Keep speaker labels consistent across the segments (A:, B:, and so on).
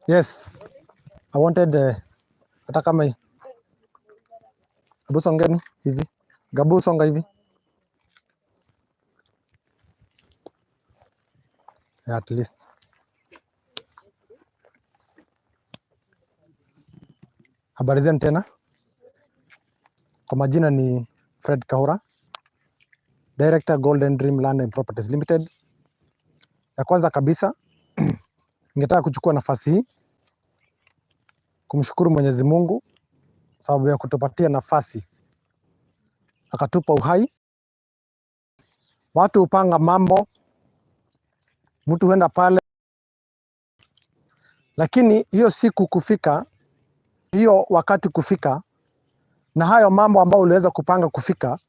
A: Yes, I wanted hata kama hii. Hebu songeni hivi. Gabu, songa hivi. Yeah, at least. Habari zenu tena. Kwa majina ni Fred Kahura, Director, Golden Dream Land and Properties Limited. Ya kwanza kabisa ningetaka kuchukua nafasi hii kumshukuru Mwenyezi Mungu sababu ya kutupatia nafasi akatupa uhai. Watu hupanga mambo, mtu huenda pale, lakini hiyo siku kufika, hiyo wakati kufika, na hayo mambo ambayo uliweza kupanga kufika,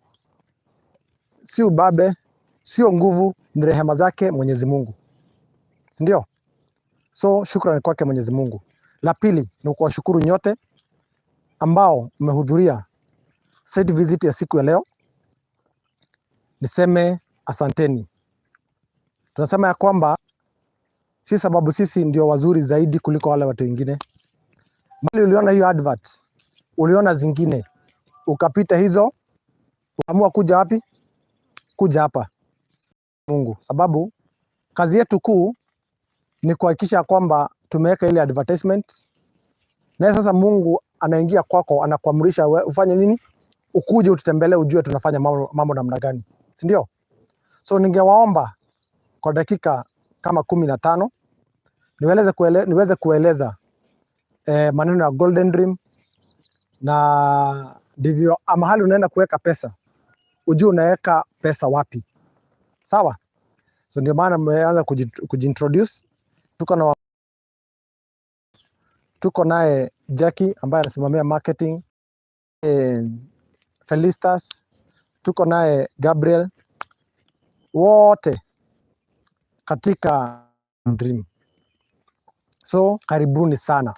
A: si ubabe, sio nguvu, ni rehema zake Mwenyezi Mungu, si ndio? So shukrani kwake Mwenyezi Mungu. La pili ni kuwashukuru nyote ambao mmehudhuria site visit ya siku ya leo. Niseme asanteni. Tunasema ya kwamba si sababu sisi ndio wazuri zaidi kuliko wale watu wengine. Mali uliona hiyo advert, uliona zingine, ukapita hizo, ukaamua kuja wapi? Kuja hapa Mungu, sababu kazi yetu kuu ni kuhakikisha kwamba tumeweka ile advertisement, na sasa Mungu anaingia kwako, anakuamrisha ufanye nini? Ukuje ututembelee, ujue tunafanya mambo namna gani, si ndio? So ningewaomba kwa dakika kama 15 niweze kueleza maneno ya Golden Dream, na ndivyo mahali unaenda kuweka pesa ujue unaweka pesa wapi, sawa? So ndio maana mmeanza kujiintroduce. Tuko naye Jackie ambaye anasimamia marketing, Felistas, tuko naye Gabriel, wote katika Dream. So karibuni sana.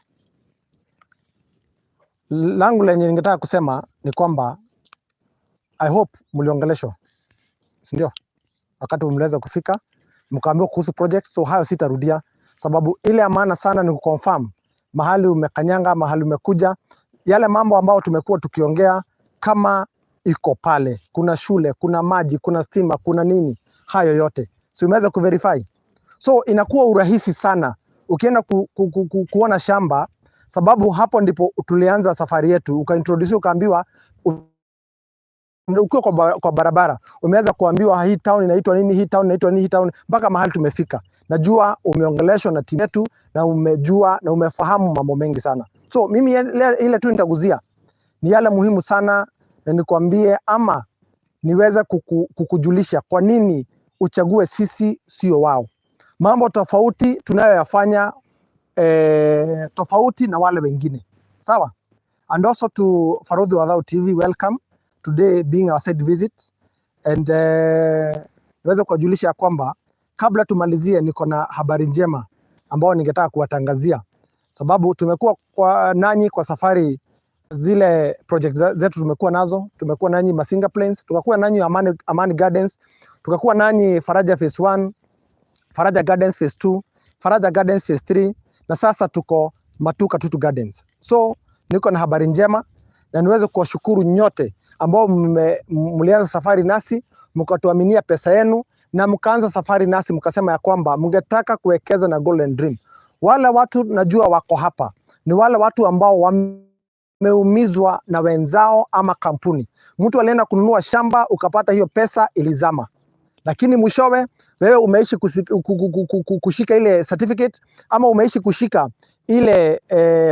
A: Langu lenye ningetaka kusema ni kwamba I hope mliongeleshwa, si ndio? Wakati mliweza kufika mkaambiwa kuhusu project, so hayo sitarudia, sababu ile ya maana sana ni kuconfirm mahali umekanyanga, mahali umekuja, yale mambo ambayo tumekuwa tukiongea kama iko pale, kuna shule, kuna maji, kuna stima, kuna nini, hayo yote si umeweza kuverify. So inakuwa urahisi sana ukienda kuona shamba, sababu hapo ndipo tulianza safari yetu, ukaintroduce, ukaambiwa ukiwa kwa barabara umeanza kuambiwa hii town inaitwa nini, hii town inaitwa nini, hii town, mpaka mahali tumefika. Najua umeongeleshwa na timu yetu na umejua na umefahamu mambo mengi sana. So mimi ile tu nitaguzia ni yale muhimu sana, na nikwambie ama niweze kukujulisha kwa nini uchague sisi sio wao. Mambo tofauti tunayoyafanya tofauti na wale wengine. Sawa? And also to Farodhi Wadhau TV, welcome. Today being our site visit, and niweze kuwajulisha ya kwamba kabla tumalizie, niko na habari njema ambayo ningetaka kuwatangazia, sababu tumekuwa nanyi kwa safari zile project zetu tumekuwa nazo. Tumekuwa nanyi Masinga Plains, tukakuwa nanyi Amani Gardens, tukakuwa nanyi Faraja Phase 1, Faraja Gardens Phase 2, Faraja Gardens Phase 3, na sasa tuko Matuka Tutu Gardens. So niko na habari njema na niweze kuwashukuru nyote ambao mlianza safari nasi, mkatuaminia pesa yenu na mkaanza safari nasi, mkasema ya kwamba mngetaka kuwekeza na Golden Dream. Wale watu najua wako hapa ni wale watu ambao wameumizwa na wenzao ama kampuni. Mtu alienda kununua shamba ukapata hiyo pesa ilizama, lakini mwishowe wewe umeishi kushika ile certificate ama umeishi kushika ile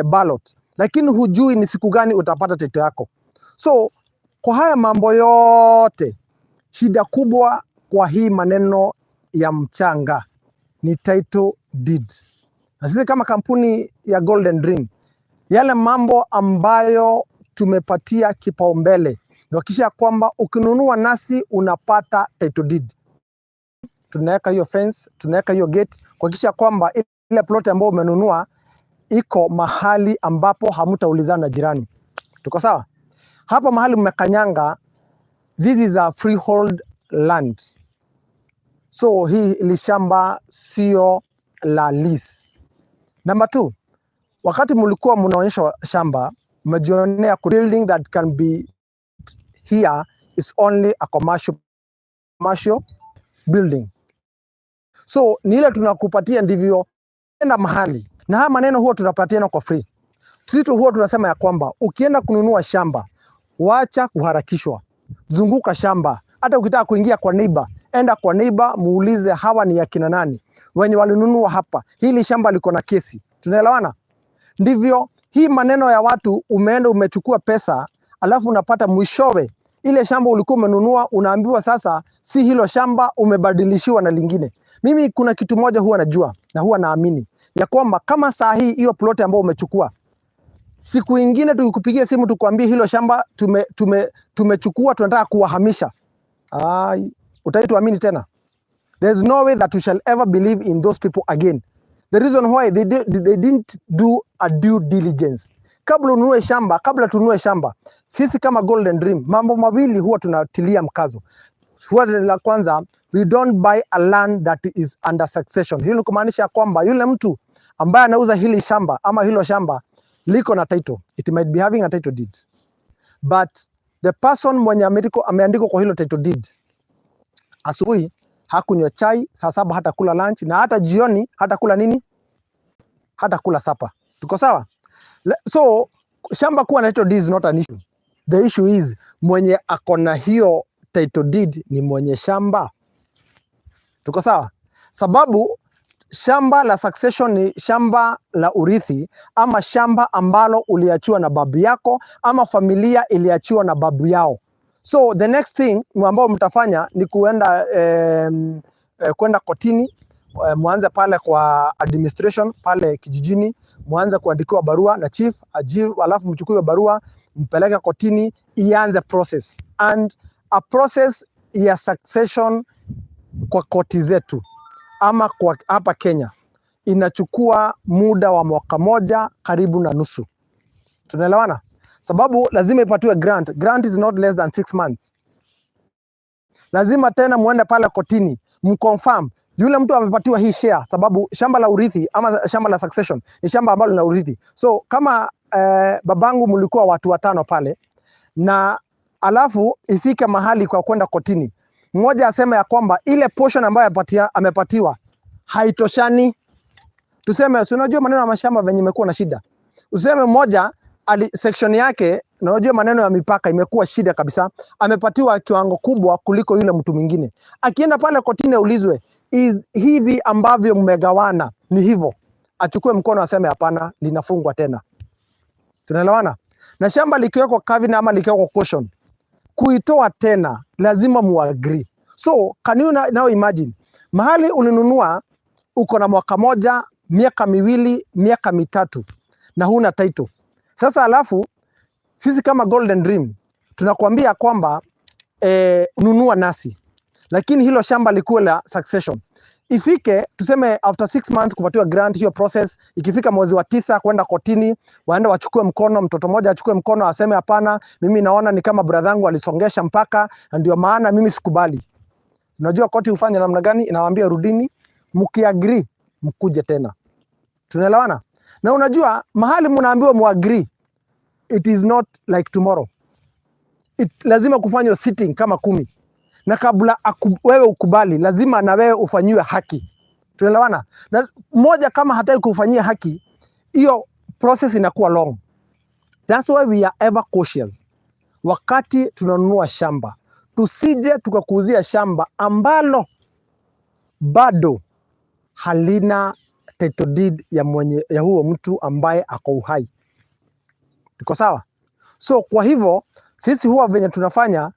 A: ballot, lakini hujui ni siku gani utapata title yako. So kwa haya mambo yote, shida kubwa kwa hii maneno ya mchanga ni title deed. Na sisi kama kampuni ya Golden Dream, yale mambo ambayo tumepatia kipaumbele ni kuhakikisha kwamba ukinunua nasi unapata title deed. Tunaweka hiyo fence, tunaweka hiyo gate kuhakikisha kwamba ile plot ambayo umenunua iko mahali ambapo hamtaulizana na jirani. Tuko sawa? Hapa mahali mmekanyanga, this is a freehold land. So hii li shamba sio la lease. Number 2, Wakati mlikuwa mnaonyeshwa shamba, mmejionea building that can be here is only a commercial building. So ni ile tunakupatia ndivyo enda mahali, na haya maneno huwa tunapatiana kwa free. Sisi tu huwa tunasema ya kwamba ukienda kununua shamba, wacha kuharakishwa, zunguka shamba. Hata ukitaka kuingia kwa neighbor, enda kwa neighbor, muulize hawa ni akina nani wenye walinunua hapa, hili shamba liko na kesi. Tunaelewana? Ndivyo hii maneno ya watu, umeenda umechukua pesa, alafu unapata mwishowe ile shamba ulikuwa umenunua, unaambiwa sasa si hilo shamba, umebadilishiwa na lingine. Mimi kuna kitu moja huwa najua na huwa naamini ya kwamba kama saa hii hiyo plot ambayo umechukua, siku ingine tukikupigia simu tukwambie hilo shamba tumechukua tunataka kuwahamisha, ai, utaituamini tena? There's no way that we shall ever believe in those people again. The reason why they didn't do a due diligence. Kabla ununue shamba, kabla tununue shamba, sisi kama Golden Dream, mambo mawili huwa tunatilia mkazo. Huwa la kwanza, we don't buy a land that is under succession. Hilo ni kumaanisha kwamba yule mtu ambaye anauza hili shamba ama hilo shamba liko na title. It might be having a title deed. But the person mwenye ameandikwa kwa hilo title deed, asubuhi hakunywa chai, saa 7 hata kula lunch, na hata jioni hata kula nini, hata kula supper. Tuko sawa? So shamba kuwa na title deed is not an issue. The issue is mwenye akona hiyo title deed ni mwenye shamba. Tuko sawa? Sababu shamba la succession ni shamba la urithi ama shamba ambalo uliachiwa na babu yako ama familia iliachiwa na babu yao. So the next thing ambao mtafanya ni kuenda kwenda kotini, mwanze pale kwa administration pale kijijini, mwanze kuandikiwa barua na chief ajibu, alafu mchukue hiyo barua mpeleke kotini, ianze process. And a process ya succession kwa koti zetu ama kwa hapa Kenya inachukua muda wa mwaka moja karibu na nusu. Tunaelewana? Sababu lazima ipatiwe grant. Grant is not less than 6 months. Lazima tena muende pale kotini mconfirm yule mtu amepatiwa hii share, sababu shamba la urithi ama shamba la succession ni shamba ambalo lina urithi. So kama babangu mlikuwa watu watano pale na alafu ifike mahali kwa kwenda kotini, mmoja aseme ya kwamba ile portion ambayo amepatiwa haitoshani. Tuseme, si unajua maneno ya mashamba venye imekuwa na shida. Useme mmoja ali section yake, na unajua maneno ya mipaka imekuwa shida kabisa, amepatiwa kiwango kubwa kuliko yule mtu mwingine. Akienda pale kotini aulizwe, hivi ambavyo mmegawana ni hivyo, achukue mkono aseme hapana, linafungwa tena. Tunaelewana? Na shamba likiwekwa covenant ama likiwekwa caution, kuitoa tena lazima muagree. So can you now imagine mahali ulinunua uko na mwaka moja, miaka 2, miaka 3 na huna title. Sasa alafu sisi kama Golden Dream tunakuambia kwamba nunua nasi, lakini hilo shamba likuwe la succession. Ifike tuseme after 6 months kupatiwa grant, hiyo process ikifika mwezi wa 9 kwenda kotini, waende wachukue mkono, mtoto mmoja achukue mkono aseme hapana, mimi naona ni kama brother yangu alisongesha mpaka na ndio maana mimi sikubali. Unajua koti hufanya namna gani? Inawaambia rudini, mkiagree mkuje tena. Tunaelewana? Na unajua mahali mnaambiwa muagree, it is not like tomorrow. Lazima kufanywa sitting kama 10 na kabla wewe ukubali, lazima na wewe ufanyiwe haki. Tunaelewana? Na mmoja kama hataki kufanyia haki, hiyo process inakuwa long. That's why we are ever cautious wakati tunanunua shamba, tusije tukakuuzia shamba ambalo bado halina title deed ya mwenye ya huo mtu ambaye ako uhai. Tuko sawa? So kwa hivyo sisi huwa venye tunafanya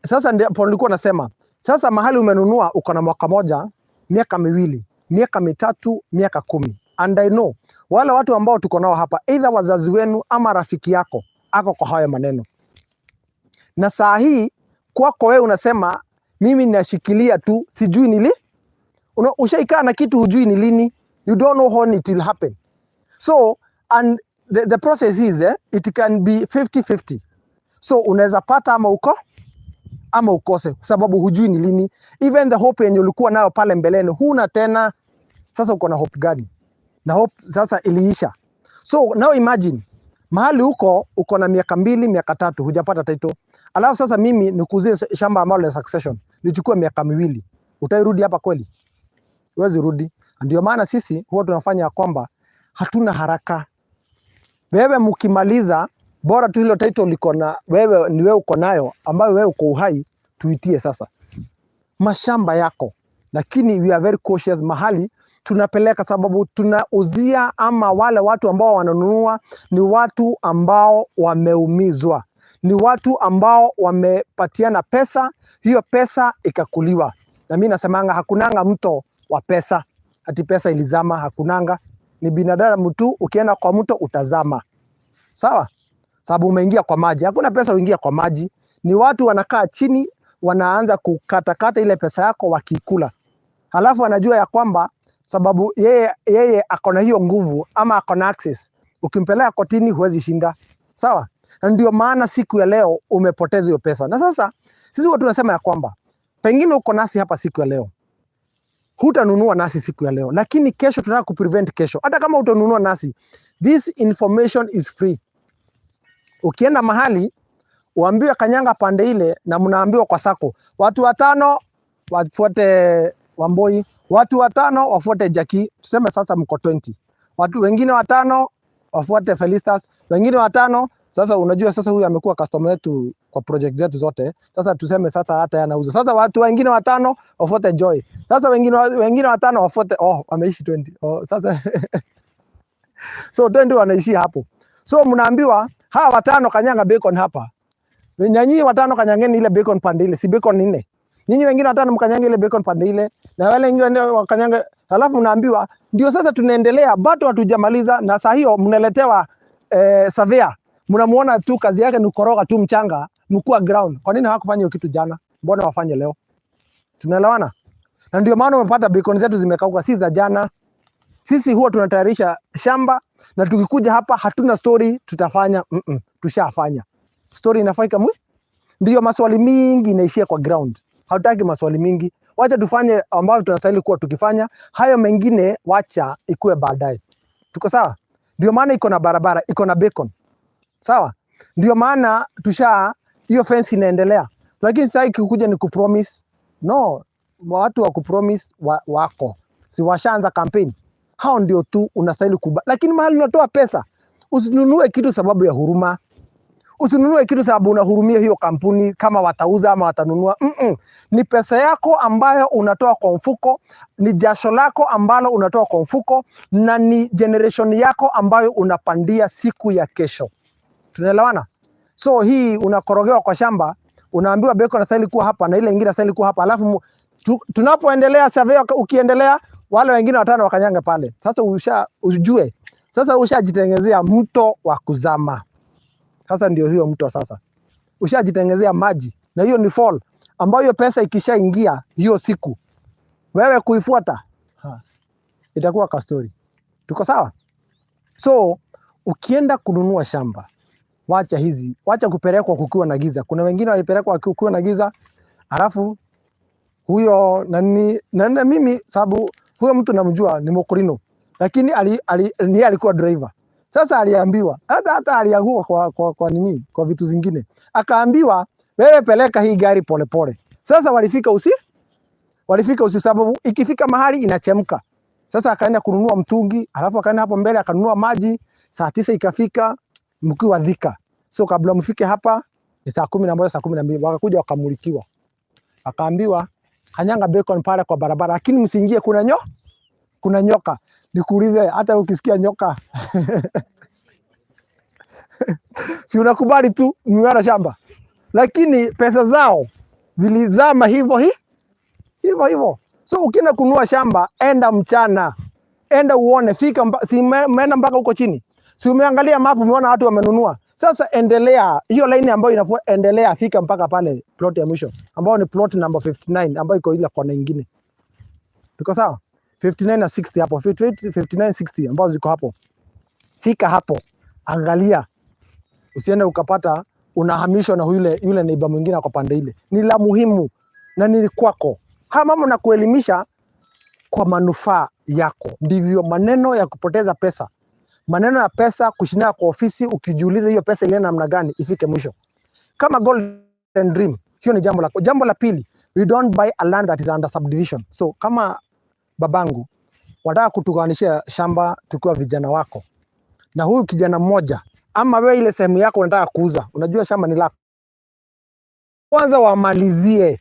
A: sasa, ndipo nilikuwa nasema sasa, mahali umenunua uko na mwaka moja, miaka 2, miaka 3, miaka 10. And I know wale watu ambao tuko nao hapa, either wazazi wenu ama rafiki yako ako kwa haya maneno, na saa hii kwako wewe unasema mimi nashikilia tu, sijui nili ushaikaa na kitu hujui ni lini, you don't know when it will happen. So and the process is it can be 50-50. So unaweza pata ama uko ama ukose, sababu hujui ni lini. Even the hope yenye ulikuwa nayo pale mbeleni huna tena. Sasa uko na hope gani? Na hope sasa iliisha. So now imagine mahali huko uko na miaka 2, miaka 3 hujapata title, alafu sasa mimi nikuuzie shamba ambalo la succession nichukue miaka 2, utairudi hapa kweli? Huwezi rudi. Ndio maana sisi huwa tunafanya ya kwamba hatuna haraka. Wewe mkimaliza, bora tu hilo title liko na wewe, ni wewe uko nayo, ambayo wewe uko uhai, tuitie sasa mashamba yako, lakini we are very cautious mahali tunapeleka, sababu tunauzia ama wale watu ambao wananunua ni watu ambao wameumizwa, ni watu ambao wamepatiana pesa, hiyo pesa ikakuliwa. Na mimi nasemanga hakunanga mto wa pesa, ati pesa ilizama, hakunanga. Ni binadamu tu, ukienda kwa mto utazama, sawa? Sababu umeingia kwa maji. Hakuna pesa uingia kwa maji, ni watu wanakaa chini wanaanza kukatakata ile pesa yako wakikula, halafu anajua ya kwamba sababu yeye ako na hiyo nguvu ama ako na access, ukimpeleka kotini huwezi shinda, sawa? Na ndio maana siku ya leo umepoteza hiyo pesa. Na sasa sisi huwa tunasema ya kwamba pengine uko nasi hapa siku ya leo, hutanunua nasi siku ya leo, lakini kesho tunataka kuprevent kesho. Hata kama utanunua nasi, this information is free. Ukienda mahali uambiwe kanyanga pande ile, na mnaambiwa kwa sacco, watu watano wafuate Wamboi, watu watano wafuate Jackie, tuseme sasa mko 20, watu wengine watano wafuate Felistas, wengine watano. Sasa unajua sasa huyu amekuwa customer wetu kwa project zetu zote. Sasa tuseme sasa hata yeye anauza. Sasa watu wengine watano wafuate Joy. Sasa wengine watano wafuate, oh, wameishi 20. Oh, sasa so 20 wanaishia hapo. So mnaambiwa hawa watano kanyanga beacon hapa. Na nyinyi watano kanyangeni ile beacon pande ile, si beacon nne. Nyinyi wengine watano mkanyanga ile beacon pande ile na wale wengine wakanyanga, halafu mnaambiwa ndio sasa tunaendelea, bado hatujamaliza. Na saa hiyo mnaletewa surveyor, mnamuona tu kazi yake ni kukoroga tu mchanga mkuu ground. Kwa nini hawakufanya hiyo kitu jana? Mbona wafanye leo? Tunaelewana? Na ndio maana umepata beacon zetu zimekauka, si za jana. Sisi huwa tunatayarisha shamba na tukikuja hapa hatuna story tutafanya, tushafanya. Story inafanyika mwi, ndio maswali mingi inaishia kwa ground. Hatutaki maswali mingi, wacha tufanye ambayo tunastahili kuwa tukifanya. Hayo mengine wacha ikuwe baadaye. Tuko sawa? Ndio maana iko na barabara, iko na beacon, sawa? Ndio maana tusha hiyo fence inaendelea, lakini sitaki kukuja ni kupromise. No, watu wa kupromise wako si washaanza campaign, hao ndio tu unastahili kuba, lakini mahali unatoa pesa, usinunue kitu sababu ya huruma, usinunue kitu sababu unahurumia hiyo kampuni kama watauza ama watanunua. Ni pesa yako ambayo unatoa kwa mfuko, ni jasho lako ambalo unatoa kwa mfuko, na ni generation yako ambayo unapandia siku ya kesho. Tunaelewana? So hii unakorogewa kwa shamba, unaambiwa beacon inastahili kuwa hapa na ile ingine inastahili kuwa hapa, alafu tunapoendelea survey, ukiendelea wale wengine watano wakanyanga pale. Sasa usha ujue, sasa ushajitengenezea mto wa kuzama. Sasa ndio hiyo mto sasa ushajitengenezea maji, na hiyo ni fall ambayo hiyo pesa ikishaingia hiyo siku, wewe kuifuata ha, itakuwa kastori. Tuko sawa? So ukienda kununua shamba, wacha hizi, wacha kupelekwa kukiwa na giza. Kuna wengine walipelekwa kukiwa na giza, alafu huyo nani na mimi sababu huyo mtu namjua ni Mokorino, lakini ni alikuwa driver. Sasa aliambiwa hata alianguka kwa nini, kwa vitu zingine, akaambiwa wewe peleka hii gari polepole. Sasa walifika usi, sababu ikifika mahali inachemka. Sasa akaenda kununua mtungi, alafu akaenda hapo mbele akanunua maji. Saa 9 ikafika mkiwa Thika, so kabla mfike hapa ni saa 11, saa 12, wakakuja wakamulikiwa, akaambiwa kanyanga beacon pale kwa barabara, lakini msiingie, kuna nyoka. Nikuulize, hata ukisikia nyoka si unakubali tu mmeona shamba, lakini pesa zao zilizama hivyo hivyo hivyo. So ukienda kununua shamba, enda mchana, enda uone, fika si umeenda mpaka huko chini, si umeangalia map, umeona watu wamenunua. Sasa endelea hiyo line ambayo inafuata, endelea fika mpaka pale plot ya mwisho ambayo ni plot number 59 ambayo iko ile kona nyingine. Tuko sawa? 59 na 60 hapo, 58, 59, 60 ambazo ziko hapo. Fika hapo, angalia, usiende ukapata unahamishwa na yule neighbor mwingine kwa pande ile. Ni la muhimu na ni kwako. Haya mambo na kuelimisha kwa manufaa yako. Ndivyo maneno ya kupoteza pesa Maneno ya pesa kushinda kwa ofisi, ukijiuliza hiyo pesa ilienda namna gani, ifike mwisho. Kama Golden Dream, hiyo ni jambo la pili, we don't buy a land that is under subdivision. So kama babangu wanataka kutugawanishia shamba tukiwa vijana wako, na huyu kijana mmoja, ama wewe ile sehemu yako unataka kuuza, unajua shamba ni lako, kwanza wamalizie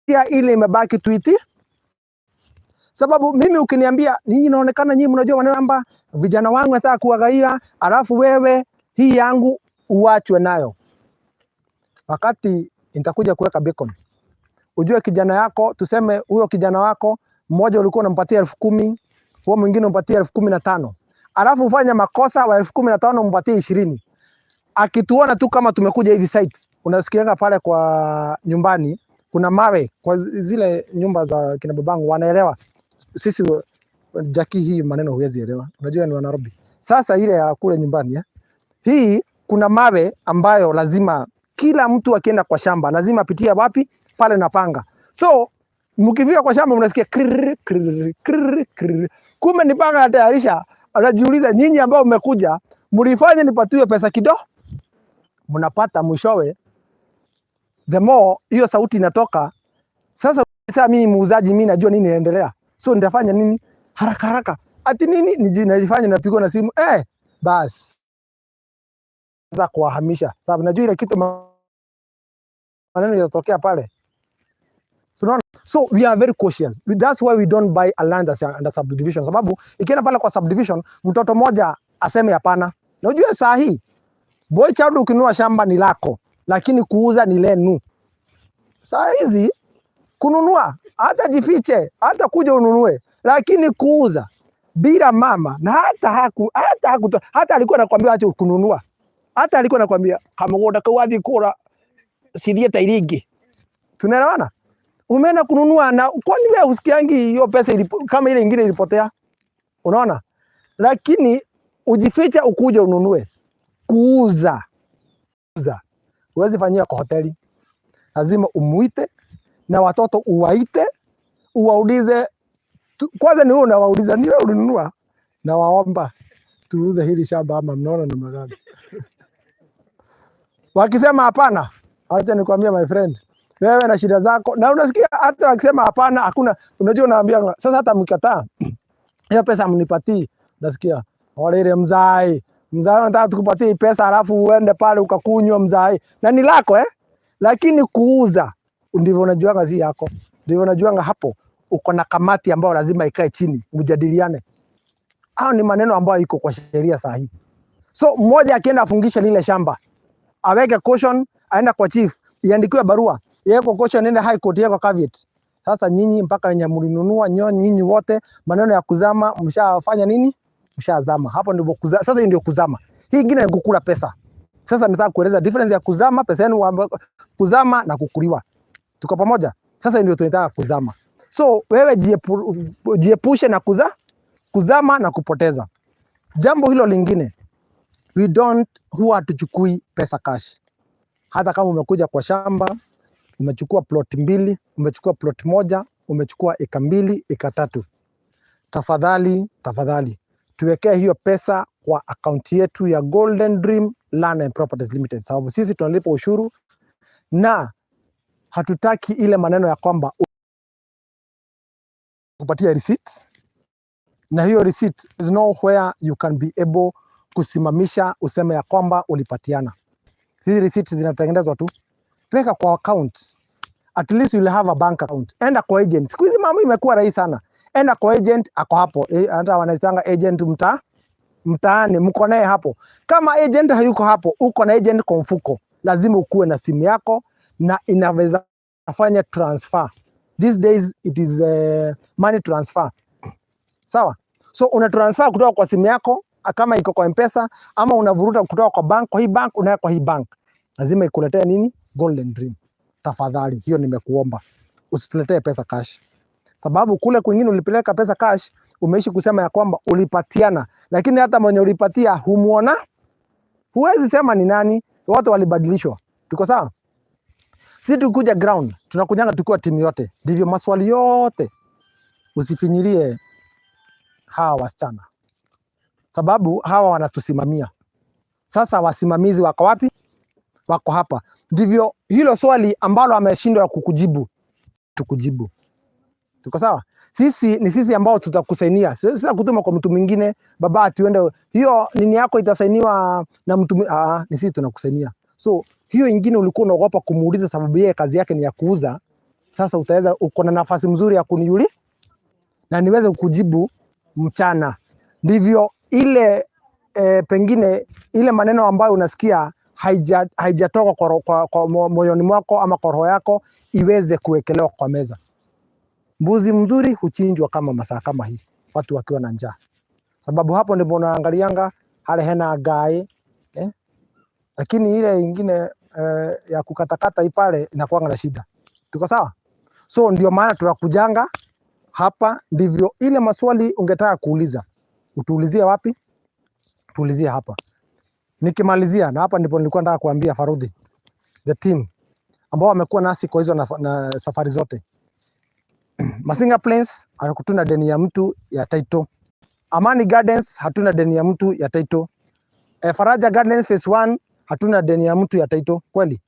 A: pia ile imebaki tuiti, sababu mimi ukiniambia ninyi, inaonekana nyinyi mnajua maneno namba, vijana wangu nataka kuwagaia, alafu wewe hii yangu uachwe nayo, wakati nitakuja kuweka beacon, ujue kijana yako, tuseme huyo kijana wako mmoja ulikuwa unampatia 10,000, huo mwingine umpatie 15,000, alafu ufanye makosa wa 15,000 umpatie 20. Akituona tu kama tumekuja hivi site, unasikianga pale kwa nyumbani kuna mawe kwa zile nyumba za kina babangu, wanaelewa sisi Jackie, hii maneno huwezi elewa, unajua ni wa Nairobi. Sasa ile ya kule nyumbani eh, hii kuna mawe ambayo lazima kila mtu akienda kwa shamba lazima apitie wapi pale na panga. So mkifika kwa shamba mnasikia krrr, krrr, krrr, krrr. Kumbe ni panga anatayarisha. Anajiuliza, nyinyi ambao mmekuja mlifanya nipatiwe pesa kidogo, mnapata mwishowe, the more hiyo sauti inatoka. Sasa mimi muuzaji, mimi najua nini inaendelea, so nitafanya nini haraka haraka, ati nini najifanya napigwa na simu eh, bas za kuwahamisha, sababu najua ile kitu maneno yatatokea pale. Tunaona, so we are very cautious. That's why we don't buy a land that's under subdivision, sababu ikienda pale kwa subdivision, mtoto mmoja aseme hapana. Na ujue saa hii boy child, ukinunua shamba ni lako, lakini kuuza ni lenu. Saa hizi kununua, hata jifiche, hata kuja ununue, lakini kuuza bila mama na hata alikuwa anakuambia acha kununua, hata alikuwa anakuambia kamugunda kau wathi kura cithiĩte iringi. Tunaelewana? Umeenda kununua na kwani wewe usikiangi hiyo pesa kama ile ingine ilipotea? Unaona? Lakini ujifiche ukuje ununue. Kuuza. Kuuza. Huwezi fanyia kwa hoteli. Lazima umuite na watoto uwaite, uwaulize kwanza ni wewe unawauliza, ni wewe ulinunua, na waomba tuuze hili shamba ama mnaona namna gani? Wakisema hapana, acha nikwambie my friend, wewe na shida zako, na unasikia hata wakisema hapana, hakuna, unajua unaambia sasa, hata mkataa hiyo pesa mnipatii, unasikia olele mzai mzai, unataka tukupatie hii pesa alafu uende pale ukakunywa mzai, na ni lako eh, lakini kuuza ndivyo unajuanga si yako, ndivyo unajuanga hapo uko na kamati ambayo lazima ikae chini mjadiliane. Hao ni maneno ambayo iko kwa sheria sahihi. So mmoja akienda afungishe lile shamba, aweke caution, aenda kwa chief, iandikiwe barua, iwekwe caution, ende high court, iwekwe caveat. Sasa nyinyi mpaka wenye mlinunua nyo nyinyi wote maneno ya kuzama mshafanya nini? Mshazama. Hapo ndipo sasa hiyo ndio kuzama. Hii ingine ni kukula pesa. Sasa nataka kueleza difference ya kuzama pesa yenu, kuzama na kukuliwa. Tuko pamoja? Sasa ndio tunataka kuzama. So wewe jiepushe na kuzama na kupoteza. Jambo hilo lingine, we don't, huwa hatuchukui pesa cash. Hata kama umekuja kwa shamba, umechukua plot mbili, umechukua plot moja, umechukua eka 2, eka 3, tafadhali tafadhali tuwekee hiyo pesa kwa akaunti yetu ya Golden Dream Land and Properties Limited, sababu sisi tunalipa ushuru na hatutaki ile maneno ya kwamba kupatia receipt, na hiyo receipt is nowhere you can be able kusimamisha useme ya kwamba ulipatiana. Hizi receipts zinatengenezwa tu, weka kwa account, at least you'll have a bank account. Enda kwa agent. Siku hizi mambo imekuwa rahisi sana. Enda kwa agent, ako hapo hata wanaitanga agent mtaani, mko naye hapo. Kama agent hayuko hapo, uko na agent kwa mfuko. Lazima ukuwe na simu yako na inaweza fanya transfer. These days it is money transfer. Sawa? So una transfer kutoka kwa simu yako kama iko kwa M-Pesa ama unavuruta kutoka kwa bank, kwa hii bank unaweka kwa hii bank. Lazima ikuletee nini? Golden Dream. Tafadhali, hiyo nimekuomba. Usituletee pesa cash. Sababu kule kwingine ulipeleka pesa cash, umeishi kusema ya kwamba ulipatiana, lakini hata mwenye ulipatia humuona, huwezi sema ni nani, watu walibadilishwa. Tuko sawa? Sisi tukikuja ground, tunakujanga tukiwa timu yote. Ndivyo maswali yote usifinyilie hawa wasichana. Sababu hawa wanatusimamia. Sasa wasimamizi wako wapi? Wako hapa. Ndivyo hilo swali ambalo ameshindwa kukujibu, tukujibu. Tuko sawa? Sisi ni sisi ambao tutakusainia. Sisi kutuma kwa mtu mwingine, baba ati uende hiyo nini yako itasainiwa na mtu ah, ni sisi tunakusainia. So hiyo ingine ulikuwa unaogopa kumuuliza sababu yeye kazi yake ni ya kuuza. Sasa utaweza, uko na nafasi mzuri ya kuniuli na niweze kukujibu mchana. Ndivyo ile pengine ile maneno ambayo unasikia haijatoka kwa moyoni mwako ama kwa roho yako iweze kuwekelewa kwa meza. Mbuzi mzuri huchinjwa kama masaa kama hii, watu wakiwa na njaa, sababu hapo ndipo unaangalianga hale hena ngai, eh? Lakini ile ingine ya kukatakata hii pale inakuanga na shida. Tuko sawa? So ndio maana tunakujanga hapa, ndivyo ile maswali ungetaka kuuliza utuulizie wapi? Tuulizie hapa. Nikimalizia na hapa ndipo nilikuwa nataka kuambia Farudhi, the team ambao wamekuwa nasi kwa hizo na safari zote. Masinga Plains hatuna deni ya mtu ya title. Amani Gardens hatuna deni ya mtu ya title. Faraja Gardens phase 1 hatuna deni ya mtu ya title, kweli.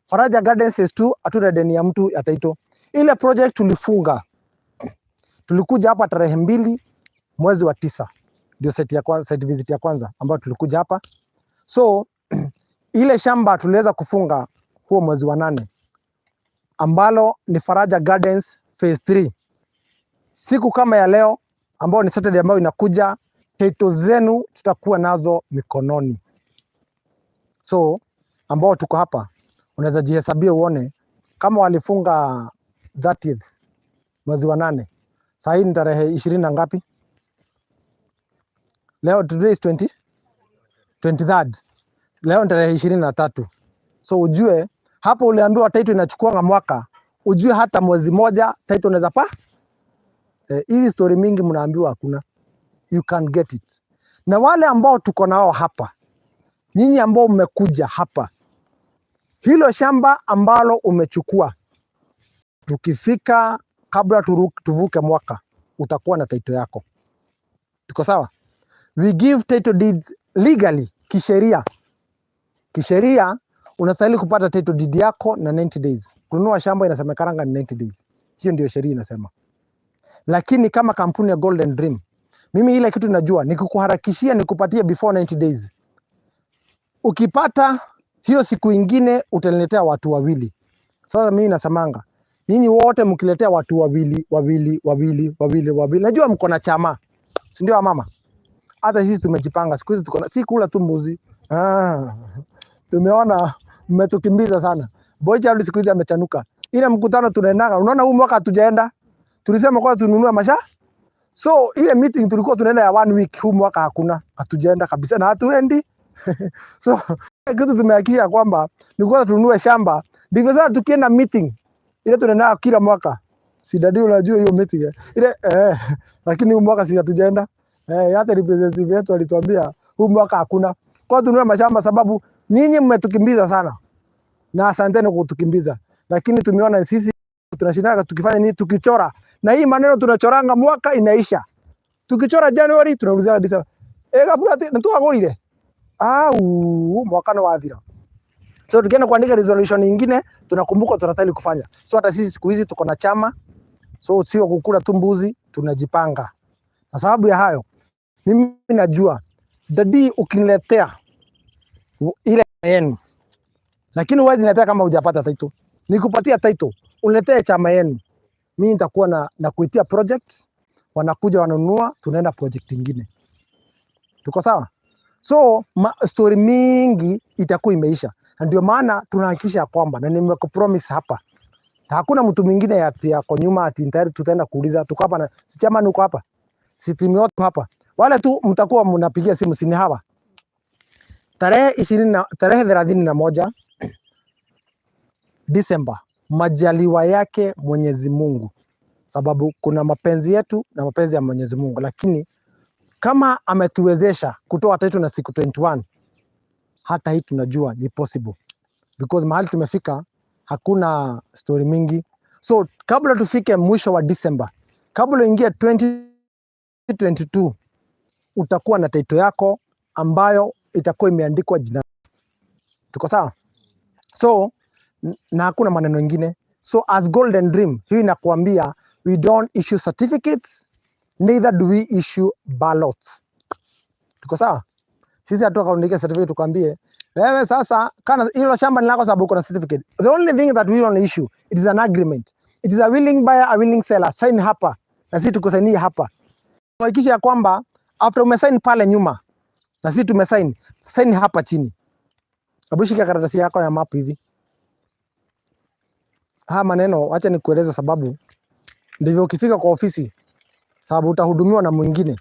A: Faraja Gardens phase 2 hatuna deni ya mtu ya title. Ile project tulifunga, tulikuja hapa tarehe 2 mwezi wa 9, ndio site ya kwanza, site visit ya kwanza ambayo tulikuja hapa. So ile shamba tuliweza kufunga huo mwezi wa 8 ambalo ni Faraja Gardens phase 3. Siku kama ya leo ambao ni Saturday ambayo inakuja, title zenu tutakuwa nazo mikononi. So ambao tuko hapa, unaweza jihesabia uone kama walifunga 30th mwezi wa 8, saa hii ni tarehe 20 na ngapi? Leo today is 20 23rd. Leo ni tarehe 23. So ujue hapo uliambiwa title inachukuanga mwaka, ujue hata mwezi moja title unaweza pa hii story mingi mnaambiwa hakuna, you can get it. Na wale ambao tuko nao hapa, nyinyi ambao mmekuja hapa, hilo shamba ambalo umechukua, tukifika kabla tuvuke mwaka, utakuwa na title yako. Tuko sawa? We give title deeds legally, kisheria. Kisheria unastahili kupata title deed yako na 90 days. Kununua shamba inasemekananga ni 90 days. Hiyo ndio sheria inasema. Lakini kama kampuni ya Golden Dream, mimi ile kitu najua nikikuharakishia nikupatie before 90 days. Ukipata hiyo siku ingine utaniletea watu wawili. Sasa mimi nasemanga nyinyi wote mkiletea watu wawili wawili wawili wawili wawili, najua mko na chama, si ndio mama? Hata sisi tumejipanga siku hizi tuko na si kula tu mbuzi. Ah, tumeona mmetukimbiza sana. Boy Child siku hizi amechanuka. Ile mkutano tunaendaga, unaona huu mwaka hatujaenda. Tulisema kwa tununue masha. So ile meeting tulikuwa tunaenda ya one week, huu mwaka hakuna, hatujaenda kabisa na hatuendi. So kitu tumehakikisha kwamba ni kwanza tununue shamba, ndivyo sasa tukienda meeting ile tunaenda kila mwaka. Si daddy, unajua hiyo meeting ile lakini huu mwaka si hatujaenda. Hata representative yetu alituambia huu mwaka hakuna. Kwa tununue mashamba sababu nyinyi mmetukimbiza sana. Na asanteni kwa kutukimbiza. Lakini tumeona sisi tunashindana tukifanya nini, tukichora. Na hii maneno tunachoranga mwaka inaisha. Tukichora January tunaulizana December. Kabla nitwagũrire. Au mwaka no wathira. So tukienda kuandika resolution nyingine tunakumbuka tunastahili kufanya. So hata sisi siku hizi tuko na chama. So sio kukula tu mbuzi, tunajipanga. Na sababu ya hayo, mimi najua daddy ukiniletea ile yenu, lakini huwezi niletea kama hujapata title. Nikupatia title, uniletee chama yenu, mimi nitakuwa na kuitia project, wanakuja wananunua, tunaenda project ingine. Tuko sawa? So story mingi itakuwa imeisha, na ndio maana tunahakikisha kwamba, na nimekupromise hapa, hakuna mtu mwingine ati yako nyuma ati tayari tutaenda kuuliza. Tuko hapa na si chama, uko hapa, si timu yote hapa, wale tu mtakuwa mnapigia simu sini hawa. Tarehe 20 na tarehe 31 Disemba, majaliwa yake Mwenyezi Mungu, sababu kuna mapenzi yetu na mapenzi ya Mwenyezi Mungu, lakini kama ametuwezesha kutoa title na siku 21, hata hii tunajua ni possible because mahali tumefika hakuna story mingi. So kabla tufike mwisho wa December, kabla uingie 2022, Utakuwa na title yako ambayo itakuwa imeandikwa jina. Tuko sawa? So na hakuna maneno mengine. So as Golden Dream, hiyo inakuambia we don't issue certificates, neither do we issue ballots. Tuko sawa? Sisi hatukaandika certificate tukwambie wewe sasa kana hilo shamba ni lako sababu uko na certificate. The only thing that we only issue, it is an agreement. It is a willing buyer, a willing seller. Sign hapa na sisi tukusainie hapa. Hakikisha ya kwamba after umesign pale nyuma na sisi tumesign, sign hapa chini. Hebu shika karatasi yako ya map hivi. Haya maneno acha nikueleze sababu ndivyo ukifika kwa ofisi, sababu utahudumiwa na mwingine.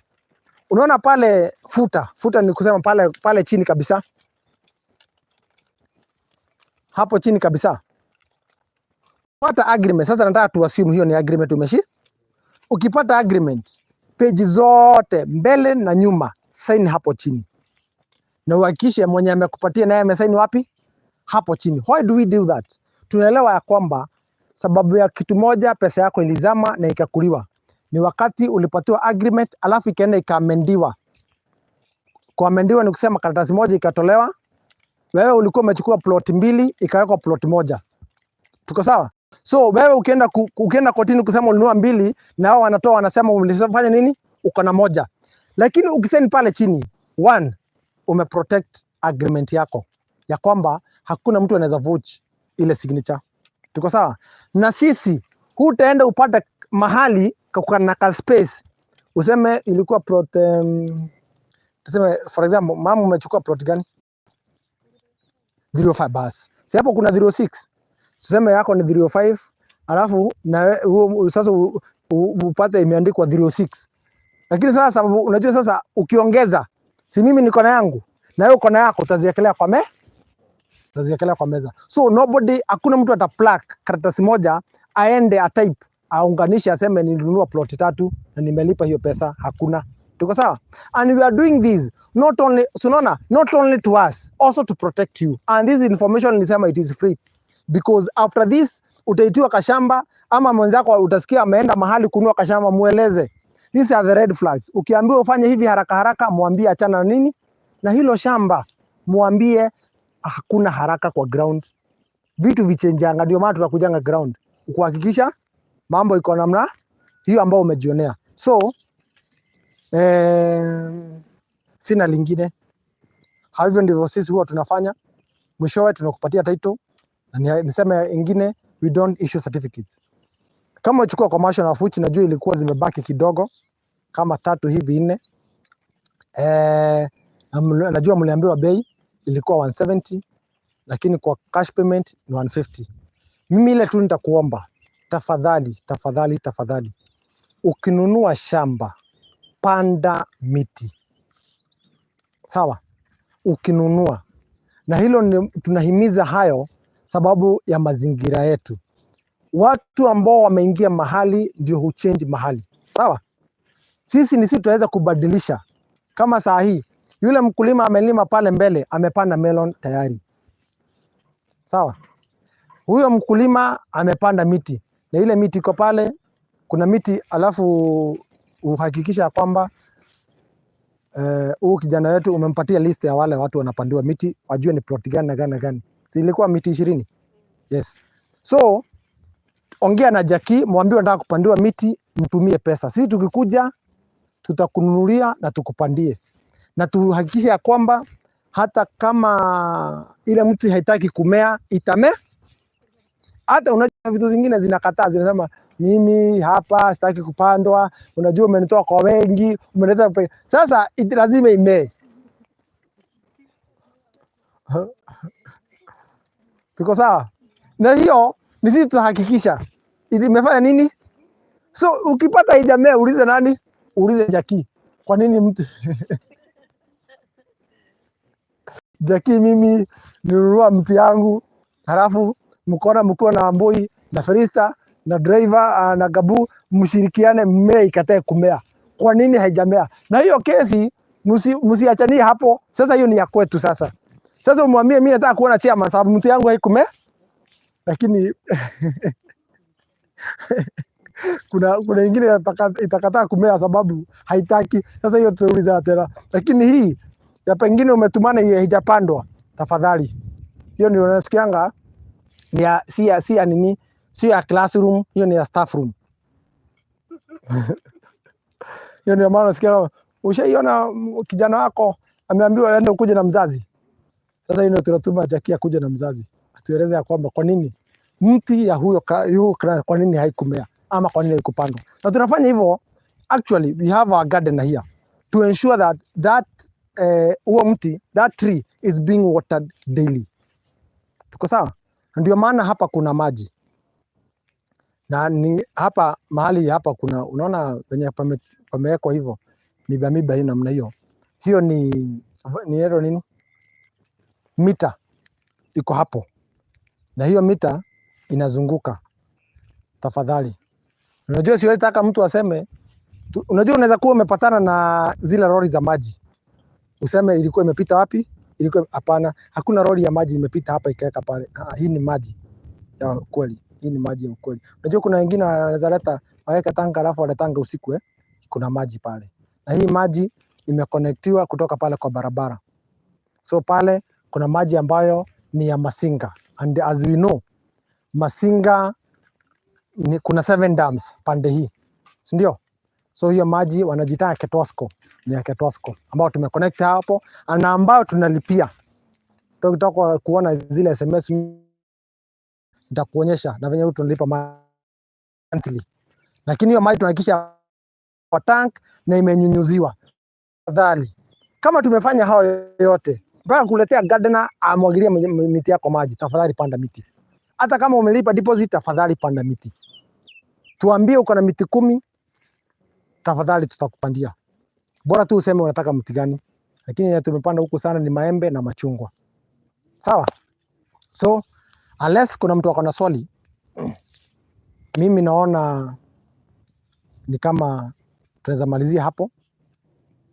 A: Unaona pale futa, futa ni kusema pale pale chini kabisa, hapo chini kabisa. Pata agreement. Sasa nataka tu assume hiyo ni agreement umeshi. Ukipata agreement, page zote mbele na nyuma, sign hapo chini, na uhakikishe mwenye amekupatia naye amesign wapi? Hapo chini. Why do we do that? Tunaelewa ya kwamba sababu ya kitu moja, pesa yako ilizama na ikakuliwa ni wakati ulipatiwa agreement, alafu ikaenda ikaamendiwa. Kuamendiwa ni kusema karatasi moja ikatolewa, wewe ulikuwa umechukua plot mbili, ikawekwa plot moja. Tuko sawa? So wewe ukienda kotini kusema ulinunua mbili, na wao wanatoa wanasema ulifanya nini? Uko na moja. Lakini ukisaini pale chini, one, umeprotect agreement yako ya kwamba hakuna mtu anaweza void ile signature. Tuko sawa? Na sisi hutaenda upate mahali kuna ka space useme ilikuwa plot tuseme for example, mama umechukua plot gani? 305 basi. Si hapo kuna 306. Tuseme yako ni 305 alafu na sasa upate imeandikwa 306. Lakini sasa sababu unajua sasa ukiongeza, si mimi niko na yangu na wewe uko na yako, utaziekelea kwa meza. So nobody, hakuna mtu ataplug karatasi moja aende atype aunganishe aseme nilinunua plot tatu na nimelipa hiyo pesa. Hakuna. Tuko sawa? And we are doing this not only, so unaona, not only to us, also to protect you. And this information nilisema it is free because after this utaitiwa kashamba ama mwenzako utasikia ameenda mahali kununua kashamba, mueleze these are the red flags. Ukiambiwa ufanye hivi haraka haraka, mwambie achana na nini na hilo shamba, mwambie hakuna haraka kwa ground, vitu vichenjanga. Ndio maana tunakujanga ground kuhakikisha mambo iko namna hiyo ambayo umejionea. So sina lingine, hivyo ndivyo sisi huwa tunafanya. Mwishowe tunakupatia title na niseme ingine, we don't issue certificates. Kama uchukua commercial na fuchi, najua ilikuwa zimebaki kidogo kama tatu hivi nne. Na najua mliambiwa bei ilikuwa 170 lakini kwa cash payment ni 150. Mimi ile tu nitakuomba tafadhali, tafadhali, tafadhali, ukinunua shamba panda miti, sawa? Ukinunua na hilo ni, tunahimiza hayo sababu ya mazingira yetu. Watu ambao wameingia mahali ndio huchange mahali, sawa? Sisi ni sisi tutaweza kubadilisha. Kama saa hii yule mkulima amelima pale mbele, amepanda melon tayari, sawa? Huyo mkulima amepanda miti na ile miti iko pale, kuna miti alafu uhakikisha kwamba huu kijana wetu umempatia list ya wale watu wanapandiwa miti, wajue ni plot gani na gani na gani. Si ilikuwa miti 20? Yes. So ongea na Jackie, mwambie unataka kupandiwa miti, mtumie pesa. Sisi tukikuja tutakununulia na tukupandie, na tuhakikishe ya kwamba hata kama ile mti haitaki kumea itamea. Hata unajua vitu zingine zinakataa, zinasema mimi hapa sitaki kupandwa, unajua umenitoa kwa wengi, umenileta sasa lazima imee. Tuko sawa? Na hiyo ni sisi tutahakikisha imefanya nini. So ukipata haijamea, ulize nani? Ulize Jackie, kwa nini mtu Jackie, mimi nilinunua mti yangu, halafu mkoona mkiwa na Ambui na Felista na driver na Gabu, mshirikiane, mmea ikatae kumea. Kwa nini haijamea? Na hiyo kesi msiachanie hapo. Sasa hiyo ni ya kwetu sasa. Sasa umwambie mimi nataka kuona chairman sababu mti yangu haikumea, lakini Kuna ingine itakataa kumea sababu haitaki. Sasa hiyo tutauliza tena, lakini hii ya pengine umetumana, hii haijapandwa, tafadhali, hiyo ndio unasikianga ni ya, si ya nini, si ya classroom, hiyo ni ya staff room. Hiyo ndio maana unasikia, ushaiona kijana wako ameambiwa aende ukuje na mzazi. Sasa hiyo ndio tunatuma Jackie akuje na mzazi atueleze ya kwamba kwa nini mti ya huyo, huyo kwa nini haikumea ama kwa nini haikupandwa. Na tunafanya hivyo, actually we have our garden here to ensure that huo mti, that tree is being watered daily. Tuko sawa? Ndio maana hapa kuna maji na ni, hapa mahali hapa kuna, unaona venye pamewekwa hivyo miba miba hii namna hiyo, hiyo ni hilo nini, mita iko hapo, na hiyo mita inazunguka. Tafadhali, unajua siwezi taka mtu aseme unajua unaweza kuwa umepatana na zile lori za maji useme ilikuwa imepita wapi? Ilikuwa hapana, hakuna lori ya maji imepita hapa ikaweka pale. Ah, hii ni maji ya ukweli, hii ni maji ya ukweli. Unajua kuna wengine wanaweza leta waweke tanka alafu waletanga usiku eh, kuna maji pale, na hii maji imeconnectiwa kutoka pale kwa barabara, so pale kuna maji ambayo ni ya Masinga, and as we know Masinga ni, kuna seven dams pande hii, si ndio? So hiyo maji wanajitaa Ketwasco, ni ya Ketwasco ambao tumeconnect hapo na ambayo tunalipia. Tukitaka kuona zile SMS nitakuonyesha na venye tunalipa monthly, lakini hiyo maji tunahakikisha kwa tank na imenyunyuziwa. Tafadhali, kama tumefanya hayo yote mpaka kuletea gardener amwagilie miti yako maji, tafadhali panda miti. Hata kama umelipa deposit, tafadhali panda miti. Tuambie uko na miti 10, tafadhali tutakupandia. Bora tu useme unataka mti gani, lakini yenye tumepanda huku sana ni maembe na machungwa. Sawa? So unless kuna mtu ako na swali, mimi naona ni kama tunaweza malizia hapo.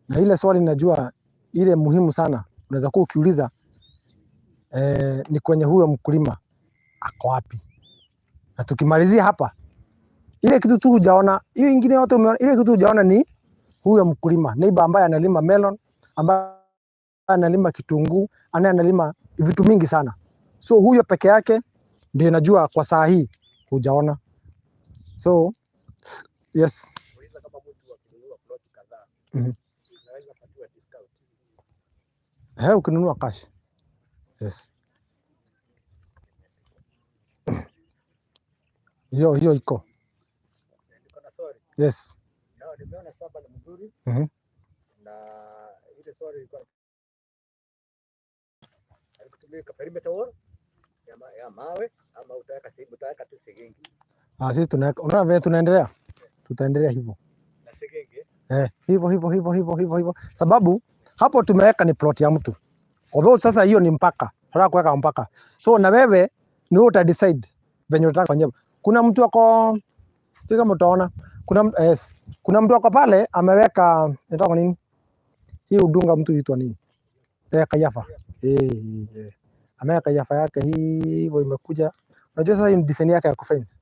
A: Na ile swali najua ile muhimu sana unaweza kuwa ukiuliza ni kwenye huyo mkulima ako wapi, na tukimalizia hapa, ile kitu tu hujaona, hiyo ingine yote umeona, ile kitu hujaona ni huyo mkulima neighbor ambaye analima melon, ambaye analima kitunguu, anaye analima vitu mingi sana. So huyo peke yake ndio najua kwa saa hii hujaona. So yes.
B: Uliza kama mtu akinunua plot kadhaa anaweza patiwa discount.
A: Ukinunua cash. Yes. Hiyo hiyo iko.
B: Niko na swali.
A: Yes.
B: Na nimeona shamba ni mzuri na ile swali ilikuwa alikutumika perimeter wall ya mawe ama utaweka tu sigenge?
A: Ah, sisi tunaweka, unaona vile tunaendelea? Tutaendelea hivyo.
B: Na sigenge.
A: Eh, hivyo hivyo hivyo hivyo hivyo hivyo. Sababu hapo tumeweka ni plot ya mtu. Although sasa hiyo ni mpaka. Tunataka kuweka mpaka. So na wewe ni wewe uta decide venye unataka kufanyia. Kuna mtu ako, sio kama utaona, yes, kuna mtu ako pale ameweka, inaitwa nini? Hii udunga mtu huitwa nini? Eh, kayafa. Eh. Ameweka kayafa yake hivyo imekuja. Unajua sasa hii ni design yake ya kufence.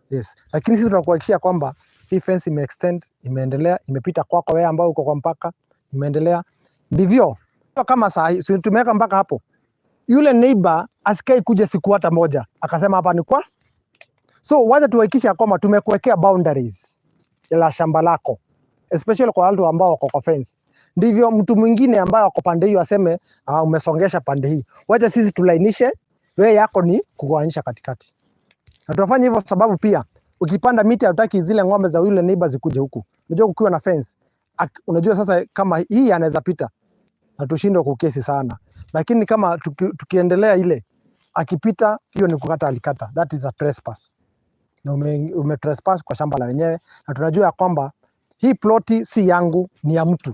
A: Yes. Lakini sisi tunakuhakikishia kwamba hii fence ime extend, imeendelea, imepita kwako wewe ambao uko kwa mpaka, imeendelea. Ndivyo. Kama saa hii, si tumeweka mpaka hapo. Yule neighbor asikai kuja siku hata moja akasema hapa ni kwa. So wacha tuhakikishe ya kwamba tumekuwekea boundaries la shamba lako, especially kwa watu ambao wako kwa fence. Ndivyo mtu mwingine ambaye ako pande hiyo aseme, ah, umesongesha pande hii. Wacha sisi tulainishe, wewe yako ni kugawanyisha katikati. Na tunafanya hivyo sababu pia ukipanda miti hatutaki zile ng'ombe za yule neighbor zikuje huku. Unajua kukiwa na fence, unajua sasa kama hii anaweza pita na tushindwe kukesi sana. Lakini kama tukiendelea ile akipita, hiyo ni kukata alikata. That is a trespass. Na ume trespass kwa shamba la wenyewe, na tunajua ya kwamba hii ploti si yangu, ni ya mtu.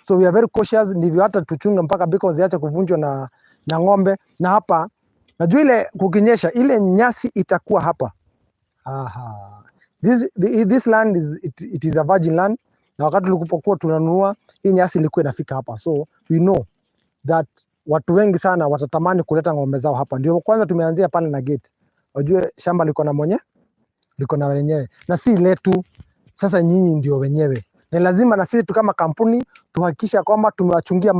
A: So we are very cautious, ndivyo hata tuchunge mpaka beacons ziache kuvunjwa na ng'ombe. Na hapa najua ile kukinyesha ile nyasi itakuwa hapa. Aha. This land it is a virgin land, na wakati tulipokuwa tunanunua hii nyasi ilikuwa inafika hapa, so we know that watu wengi sana watatamani kuleta ng'ombe zao hapa. Ndio kwanza tumeanzia pale na gate, wajue shamba liko na mwenye, Liko na wenyewe na si letu. Sasa nyinyi ndio wenyewe, ni lazima na sisi tu kama kampuni tuhakikisha kwamba tumewachungia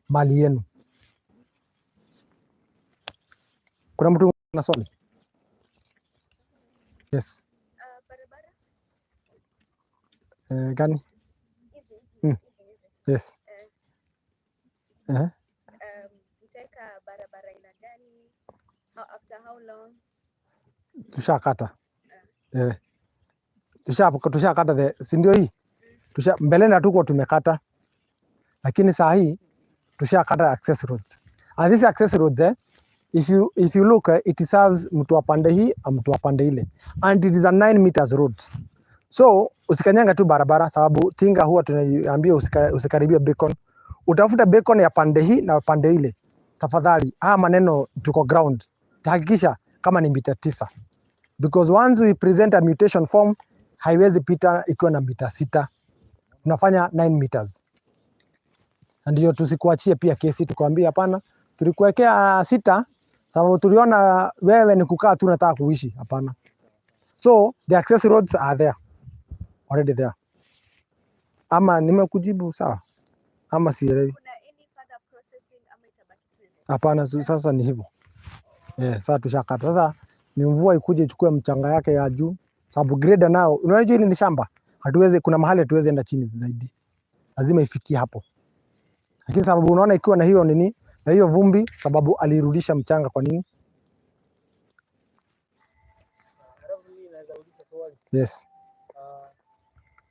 A: mali yenu. Kuna mtu na swali? Yes.
C: Barabara
A: Gani?
C: Hizi hizi.
A: Yes.
C: Mtaweka barabara aina gani? After how long?
A: Tushakata. Tushakata the, si ndio hii? Mbeleni hatukuwa tumekata, lakini saa hii tushakata access roads. And these access roads, if you look, it serves mtu wa pande hii na mtu wa pande ile, and it is a 9 meters road. So usikanyanga tu barabara, sababu tinga huwa tunaiambia usikaribie beacon. Utafuta beacon ya pande hii na pande ile. Tafadhali, haya maneno tuko ground. Tahakikisha kama ni mita 9, because once we present a mutation form, haiwezi pita ikiwa na mita 6. Tunafanya 9 meters. Na ndio tusikuachie pia kesi tukwambie hapana, tulikuwekea 6 sababu tuliona wewe ni kukaa tu unataka kuishi. Hapana. So the access roads are there already there. Ama nimekujibu sawa? Ama sielewi?
C: Kuna any further processing ama itabaki tu hivyo?
A: Hapana, sasa ni hivyo. Sasa tushakata. Sasa ni mvua ikuje ichukue mchanga yake ya juu, sababu grader nao, unajua hili ni shamba. Hatuwezi, kuna mahali hatuwezi enda chini zaidi. Lazima ifikie hapo. Lakini sababu unaona ikiwa na hiyo nini, na hiyo vumbi, sababu alirudisha mchanga kwa nini?
D: Alafu mimi naweza uliza swali.
A: Yes.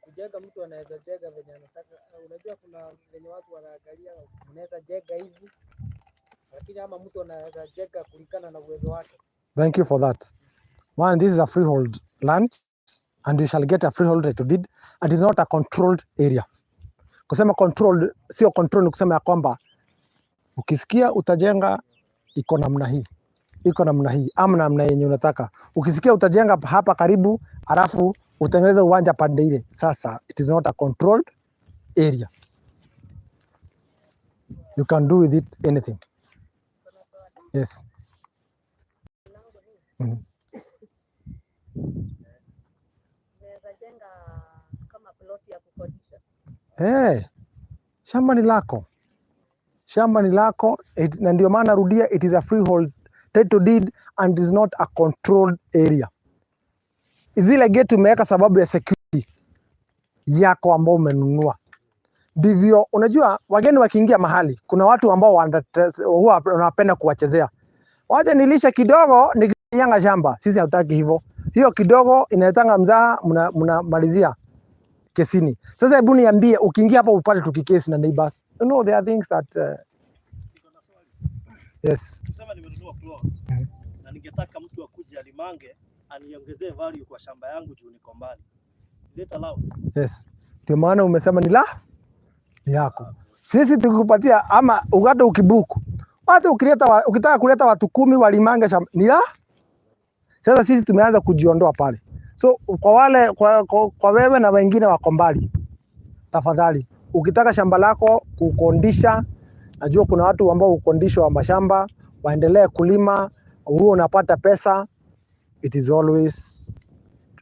D: Kujenga mtu anaweza jenga venye anataka. Unajua kuna venye watu wanaangalia, unaweza jenga hivi, lakini ama mtu anaweza jenga kulingana na uwezo wake.
A: Thank you for that. One, this is a freehold land and you shall get a freehold title deed, and it's not a controlled area. Kusema controlled, sio control, ni kusema ya kwamba ukisikia utajenga iko namna hii, iko namna hii ama namna yenye unataka. Ukisikia utajenga hapa karibu alafu utengeneze uwanja pande ile, sasa it is not a controlled area. You can do with it anything. Yes.
E: Unaweza jenga kama plot ya kukodisha.
A: Hey, shamba ni lako, shamba ni lako na ndio maana narudia, it is a freehold title deed and is not a controlled area. Zile gate umeweka sababu ya security yako ambao umenunua. Ndivyo unajua wageni wakiingia mahali, kuna watu ambao huwa wanapenda kuwachezea. Wacha nilishe kidogo nikinyanga shamba. Sisi hatutaki hivyo. Hiyo kidogo inaletanga mzaha, mnamalizia kesini. Sasa hebu niambie, ukiingia hapa upate tukikesi na neighbors. You know there are things that yes.
F: Tuseme nimenunua plot na ningetaka mtu akuje alimange aniongezee value kwa shamba yangu juu niko mbali. Is it allowed?
A: Yes. Ndio maana umesema ni lako. Sisi tukikupatia ama hata ukibook, hata ukitaka kuleta watu 10 walimange shamba ni la. Sasa sisi tumeanza kujiondoa pale. So kwa wale kwa wewe na wengine wako mbali, tafadhali ukitaka shamba lako kukondisha, najua kuna watu ambao hukondishwa mashamba waendelee kulima, huo unapata pesa, it is always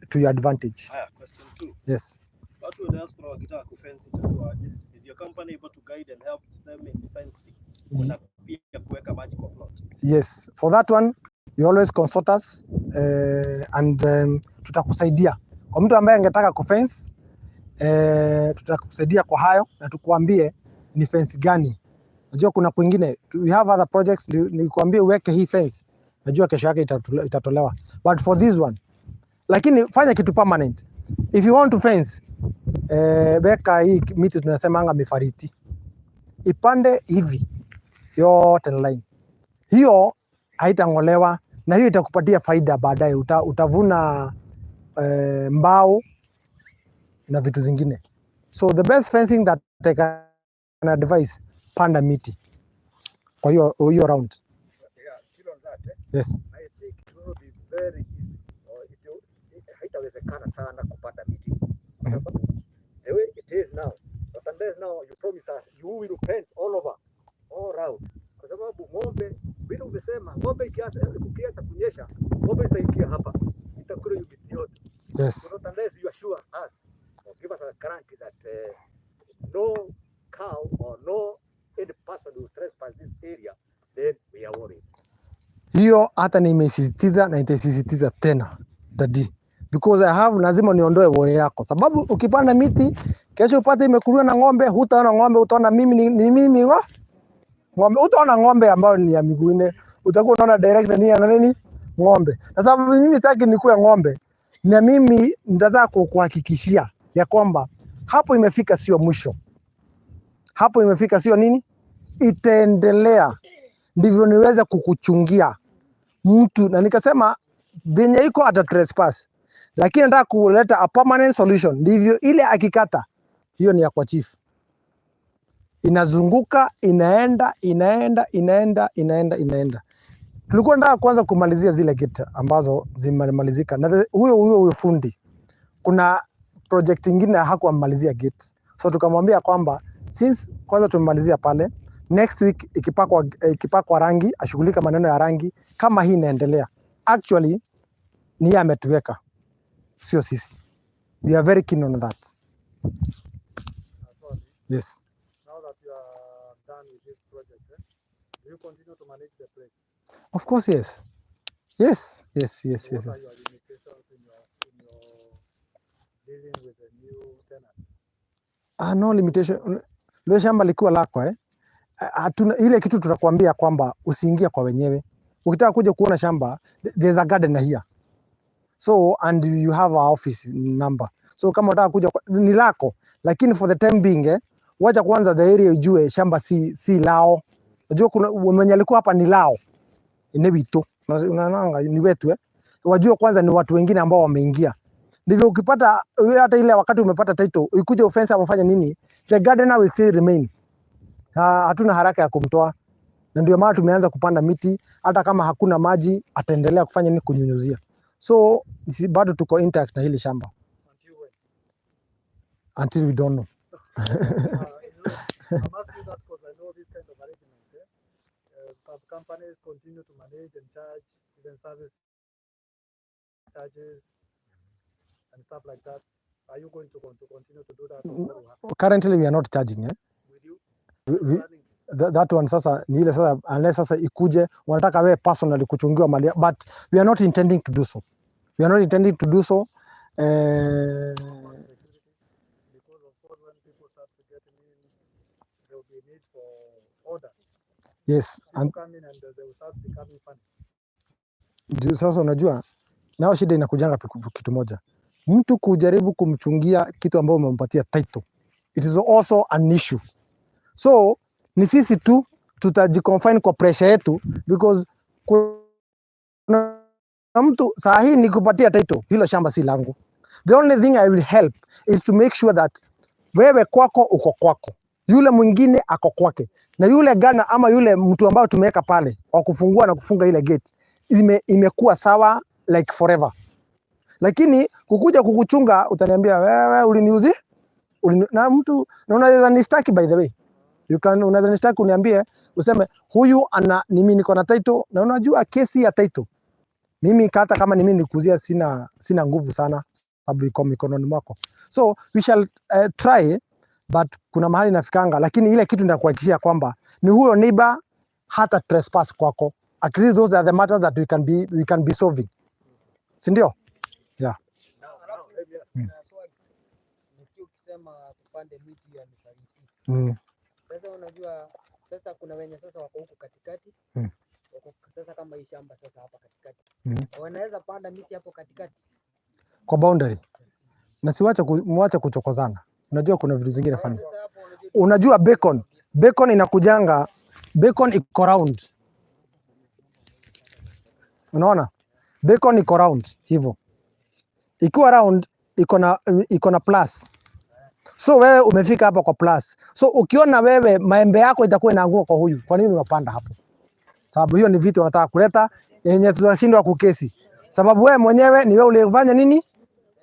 A: to your advantage.
F: Haya, question 2.
A: Yes.
F: Watu wa diaspora wakitaka kufence itakuwaje? Is your company able to guide and help them in fencing? Na pia kuweka maji kwa plot.
A: Yes, for that one you always consult us, and tutakusaidia. Kwa mtu ambaye angetaka kufence, tutakusaidia kwa hayo na tukuambie ni fence gani. Najua kuna kwingine we have other projects, nikuambie uweke hii fence, najua kesho yake itatolewa, but for this one, lakini fanya kitu permanent. If you want to fence, weka hii miti tunasemanga mifariti, ipande hivi yote in line, hiyo haitang'olewa na hiyo itakupatia faida baadaye. Utavuna mbao na vitu zingine. So the best fencing that I can advise, panda miti kwa hiyo round.
B: Yeah, still on that, eh?
A: Yes.
B: I think it will be very easy or haitawezekana sana kupanda miti. Kwa sababu the way it is now, but unless now you promise us you will fence all over, all round. Kwa sababu ng'ombe, vile umesema, ng'ombe ikianza, kukianza kunyesha, ng'ombe itaingia hapa, itakula hiyo miti.
A: Yes.
B: So not unless you assure us or give us a guarantee that no cow or no any person will trespass this area, then we are worried.
A: Hiyo hata nimeisisitiza na nitaisisitiza tena, daddy, because I have, lazima niondoe worry yako, sababu ukipanda miti kesho upate imekuliwa na ng'ombe, hutaona ng'ombe, utaona mimi ni mimi ng'ombe, utaona ng'ombe ambayo ni ya miguu nne, utakuwa unaona direct ni ya nini ng'ombe. Na sababu mimi sitaki nikuwe ng'ombe, na mimi nitataka kukuhakikishia ya kwamba hapo imefika sio mwisho, hapo imefika sio nini, itaendelea, ndivyo niweze kukuchungia mtu, na nikasema venye iko ata trespass, lakini nataka kuleta a permanent solution, ndivyo ile akikata hiyo ni ya kwa chief, inazunguka inaenda inaenda inaenda inaenda inaenda. Tulikuwa nataka kwanza kumalizia zile gate ambazo zimemalizika na huyo fundi, kuna project ingine hakuamalizia gate, so tukamwambia kwamba since kwanza tumemalizia pale, next week ikipakwa rangi ashughulika maneno ya rangi. Kama hii inaendelea, actually ni yeye ametuweka, sio sisi. We are very keen on that.
G: Sorry.
A: Yes.
G: Now that you are done with this project, eh, do you continue to manage the place?
A: Of course, yes.
G: So what are your limitations in your dealing with the new tenant?
A: Ah, no limitation. Lile shamba likiwa lako, eh? Hatuna ile kitu tutakwambia kwamba usiingie kwa wenyewe. Ukitaka kuja kuona shamba, there's a garden here. So and you have our office number. So kama unataka kuja ni lako, lakini for the time being, eh, wacha kwanza the area ijue shamba si lao. Unajua kuna mwenye alikuwa hapa ni lao. Ni witu. Unaona ni wetu, eh. Wajue kwanza ni watu wengine ambao wameingia. Ndivyo ukipata hata ile wakati umepata title, ikuje ufence ama ufanye nini, the gardener will still remain. Ha, hatuna haraka ya kumtoa, na ndio maana tumeanza kupanda miti. Hata kama hakuna maji, ataendelea kufanya nini? Kunyunyuzia. So bado tuko intact na hili shamba.
G: Until when?
A: Until we don't know.
G: I'm asking that because I know this kind of arrangements. Eh? Some companies continue to manage and charge even service charges and stuff like that. Are you going to continue to do that, or what will happen
A: Currently we are not charging, eh?
G: with you?
A: We,
G: Planning
A: that one sasa ni ile sasa unless sasa ikuje wanataka wewe personally kuchungiwa mali, but we are not intending to do so. We are not intending to do so. Eh,
G: about security? Because of course when people start getting in, there will be a need for order.
A: Yes,
G: People
A: and
G: come in and they will start becoming funny.
A: Juu sasa unajua nao shida inakujanga kitu moja, mtu kujaribu kumchungia kitu ambayo umempatia title, it is also an issue. So ni sisi tu tutajiconfine kwa pressure yetu, because kuna mtu saa hii nikupatia title, hilo shamba si langu. The only thing I will help is to make sure that wewe kwako uko kwako, yule mwingine ako kwake, na yule gardener ama yule mtu ambayo tumeweka pale wa kufungua na kufunga ile gate imekuwa sawa like forever. Lakini kukuja kukuchunga, utaniambia wewe uliniuzi na mtu na unaweza nishtaki, by the way, you can, unaweza nishtaki uniambie useme huyu ana mimi niko na title, na unajua kesi ya title mimi hata kama ni mimi nikuzia sina nguvu sana sababu iko mikononi mwako. So we shall try, but kuna mahali nafikanga, lakini ile kitu nitakuhakikishia kwamba ni huyo neighbor hata trespass kwako. At least those are the matters that we can be solving, si ndio? Yeah.
D: Alafu na swali, nisikia ukisema tupande miti ya mifariji. Sasa unajua sasa kuna wenye sasa wako huku katikati wako sasa kama hii shamba sasa hapa katikati wanaweza panda miti hapo katikati?
A: Kwa boundary na siwache mwache kuchokozana. Unajua kuna vitu zingine funny.
D: Sasa hapo unajua
A: Unajua bacon inakujanga, bacon iko round. Unaona? Bacon iko round hivyo. Ikiwa round iko na plus. So wewe umefika hapa kwa plus. So ukiona wewe maembe yako itakuwa inaanguka kwa huyu, kwa nini unapanda hapo? Sababu hiyo ni vitu wanataka kuleta yenye tunashindwa kukesi. Sababu wewe mwenyewe ni wewe ulifanya nini?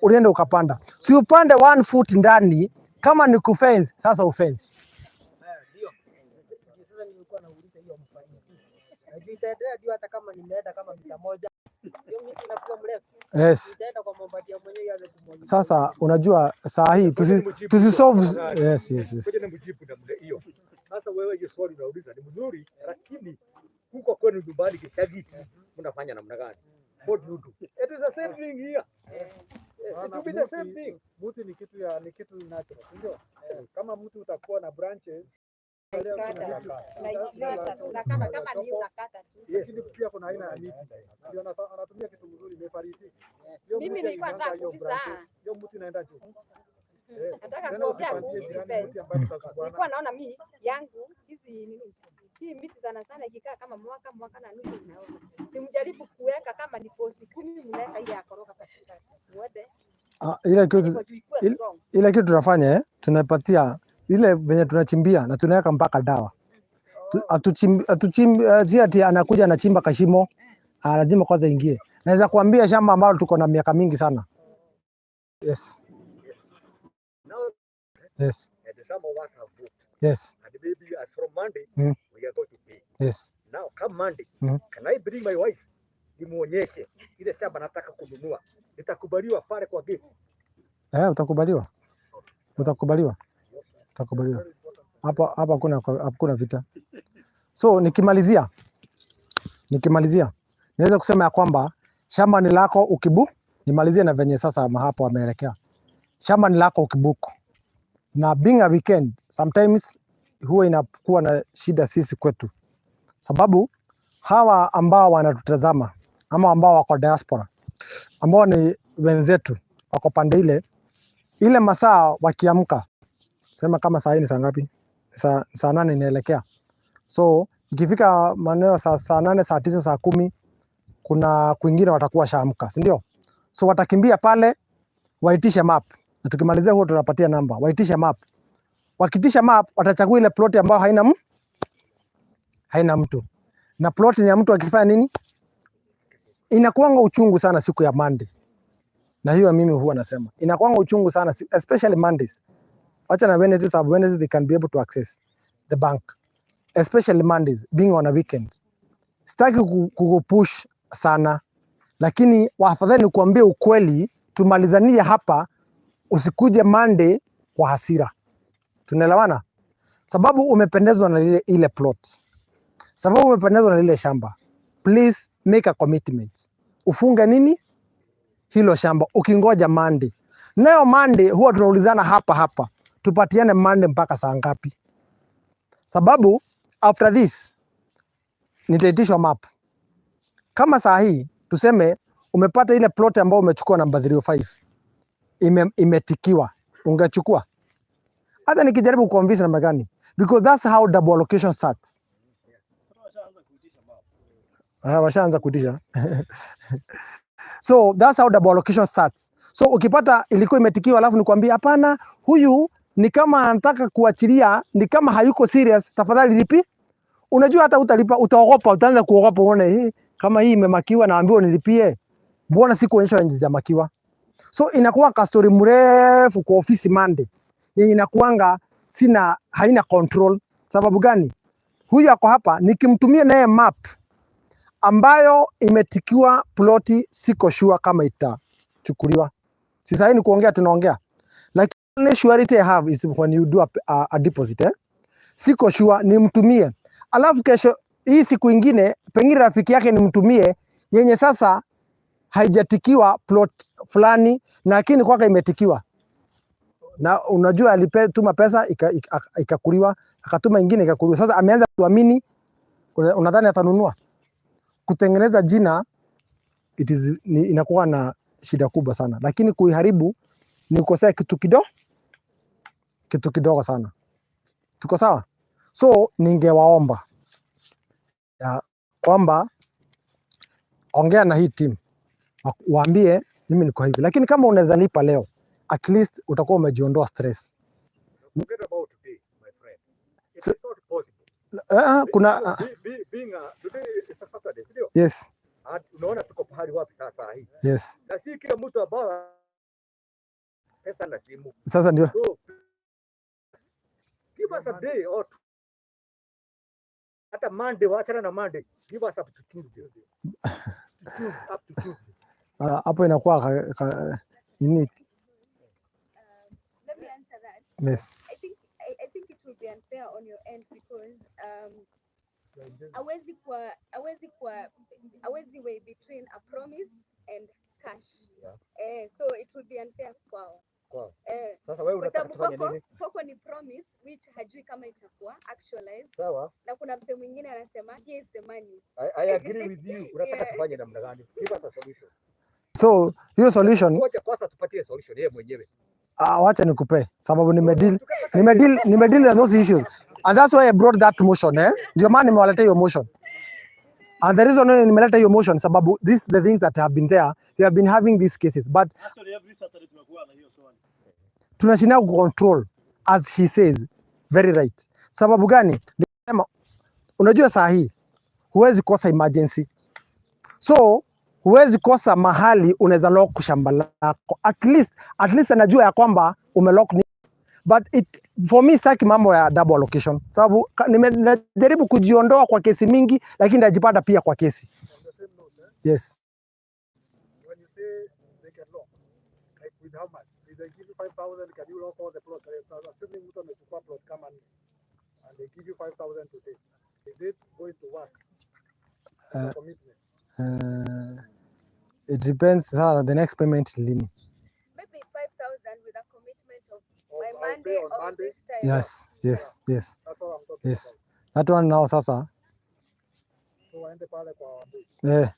A: Ulienda ukapanda. Si upande one foot ndani, kama ni kufence, sasa ufence.
D: Ndio. Sasa nilikuwa nauliza hiyo mfariji. Najua itaendelea juu hata kama nimeenda kama mita 1. Hiyo miti inakuwa mrefu.
A: Yes.
D: Itaenda kwa mabati ya mwenyewe ianze kumwagika.
A: Sasa unajua saa hii
B: Ngoja nimjibu
A: tusisolve
B: tafadhali.
A: Yes.
B: Ngoja nimjibu namna hiyo. Sasa wewe hiyo swali unauliza ni mzuri, lakini huko kwenu nyumbani Gicagi mnafanya namna gani? What do you do? It is the same thing here. It will be the same thing.
G: Mti ni kitu natural, si ndio? Kama mti utakuwa na branches, angalia kuna
C: Kata.
G: miti
C: Unakata kama ni unakata tu.
G: Lakini pia kuna aina ya miti ndio anatumia kitu mzuri imefariki. Hiyo
C: Mimi
G: mti
C: nilikuwa
G: hainanga
C: nataka
G: hiyo
C: kuuliza.
G: branches, hiyo mti inaenda juu.
C: Nataka
G: Tena
C: kuongea
G: usipandie
C: kuhusu
G: jirani
C: fence.
G: mti ambayo mtasumbuana.
C: Nilikuwa naona mi yangu hizi nini, hii miti sana sana ikikaa kama mwaka mwaka na nusu inaoza. Simjaribu kuweka kama ni posti 10 mnaweka ile ya koroga katikati. Muende
A: Ah, ile kitu
C: hivyo juu ikuwe strong.
A: Ile kitu tunafanya, tunapatia ile venye tunachimbia na tunaweka mpaka dawa. Hatuchimbi, si ati anakuja anachimba kashimo, lazima kwanza ingie. Naweza kuambia shamba ambalo tuko na miaka mingi sana. Yes.
B: Now, and some of us have booked. And maybe as from Monday, we are going to pay. Now, come Monday, can I bring my wife? Nimuonyeshe ile shamba nataka kununua. Nitakubaliwa pale kwa gate?
A: Eh, utakubaliwa. Utakubaliwa. Utakubaliwa. Hapa hakuna vita. So nikimalizia naweza kusema ya kwamba shamba ni lako ukibook, nimalizie na venye sasa mahapo ameelekea. Shamba ni lako ukibook. Na being a weekend sometimes huwa inakuwa na shida sisi kwetu, sababu hawa ambao wanatutazama ama ambao wako diaspora ambao ni wenzetu wako pande ile ile, masaa wakiamka, sema kama saa hii ni saa ngapi? Saa 8 inaelekea. So ikifika maeneo saa 8, saa 9, saa 10, kuna kwingine watakuwa shaamka, si ndio? So watakimbia pale waitishe map, na tukimalizia huo tunapatia namba, waitishe map. Wakitisha map watachagua ile plot ambayo haina mtu, na plot ni ya mtu akifanya nini, inakuanga uchungu sana siku ya Monday, na hiyo mimi huwa nasema inakuanga uchungu sana especially Mondays. Wacha na Wednesday, sababu Wednesday they can be able to access the bank, especially Mondays being on a weekend. Sitaki kukupush sana, lakini wafadhali nikuambie ukweli, tumalizanie hapa, usikuje Monday kwa hasira. Tunaelewana? Sababu umependezwa na ile plot, sababu umependezwa na lile shamba, please make a commitment, ufunge nini hilo shamba ukingoja Monday. Nayo Monday huwa tunaulizana hapa hapa, tupatiane Monday mpaka saa ngapi? Sababu after this nitaitishwa map. Kama saa hii tuseme umepata ile plot ambayo umechukua namba 305 imetikiwa, ungechukua? Hata nikijaribu kuconvince namna gani? Because that's how double allocation starts.
F: Washaanza kuitisha map.
A: Ah, washaanza kuitisha. So that's how double allocation starts. So ukipata ilikuwa imetikiwa, alafu nikwambia hapana, huyu ni kama anataka kuachilia, ni kama hayuko serious, tafadhali lipi. Unajua hata utalipa, utaogopa, utaanza kuogopa, uone hii kama hii imemakiwa, naambiwa nilipie, mbona sikuonyeshwa haijamakiwa? So inakuwa ka story mrefu kwa ofisi Monday, yenye inakuanga sina haina control. Sababu gani? Huyu ako hapa, nikimtumia naye map ambayo imetikiwa ploti, siko sure kama itachukuliwa. Si sahii ni kuongea tunaongea, lakini surety I have is when you do a deposit, eh? Siko sure nimtumie, alafu kesho hii siku ingine pengine rafiki yake nimtumie yenye sasa haijatikiwa plot fulani, lakini kwake imetikiwa na unajua alituma pesa ikakuliwa, akatuma ingine ikakuliwa. Sasa ameanza kuamini, unadhani atanunua? Kutengeneza jina inakuwa na shida kubwa sana, lakini kuiharibu ni kukosea kitu kidogo sana. Tuko sawa? So ningewaomba ya kwamba ongea na hii team, waambie mimi niko hivi, lakini kama unaweza lipa leo, at least utakuwa umejiondoa stress.
B: Forget about today, my friend. It is not possible.
A: Kuna
B: Being today is a Saturday, si ndio?
A: Yes.
B: And unaona tuko pahali wapi sasa hii?
A: Yes.
B: Na si kila mtu ambao pesa na simu.
A: Sasa ndio
B: So give us a day or two. Hata Monday, waachana na Monday. Give us up to Tuesday. Tuesday, up to Tuesday.
A: Ah, hapo inakuwa nini?
H: Let me answer that.
A: Yes.
H: I think it will be unfair on your end because hawezi weigh between a promise and cash. Eh, so it will be unfair kwao.
B: Kwao.
H: Eh,
B: Sasa wewe
H: kwa
B: unataka
H: sababu
B: tufanye
H: kwako
B: nini?
H: Kwako ni promise which hajui kama itakuwa actualized,
B: Sawa.
H: Na kuna msee mwingine anasema, "Here is the money."
B: I agree with you. Unataka tufanye namna gani? Give us a solution.
A: So hiyo solution
B: Ngoja kwanza tupatie solution yeye mwenyewe.
A: Wacha nikupe sababu nimedeal na those issues and that's why I brought that motion, eh. Ndio maana nimewaletea hiyo motion. And the reason why nimeleta hiyo motion, sababu this is the things that have been there. We have been having these cases, but
F: Actually, every Saturday tumekuwa na hiyo swali.
A: Tunashinda kucontrol, as he says very right. Sababu gani? Nisema, unajua saa hii huwezi kosa emergency, so huwezi kosa mahali unaweza lock shamba lako. At least anajua ya kwamba umelock ni, but it, for me sitaki mambo ya double allocation, sababu najaribu kujiondoa kwa kesi mingi, lakini najipata pia kwa kesi.
G: On the same note, eh,
A: Yes.
G: when you say they can lock, like with how much? If they give you 5,000, can you lock all the plots? Like, assuming mtu amechukua plot kama nne, and they give you 5,000 today, is it going to work as a commitment?
A: It depends sana the next payment lini.
H: Maybe 5,000 with a commitment of
G: Of,
H: by
G: I'll pay
H: Monday
G: on
H: or
G: Monday.
H: this time.
A: Yes.
G: That's all I'm talking about.
A: That one now sasa.
G: So waende pale kwa Wambui.
A: Eh,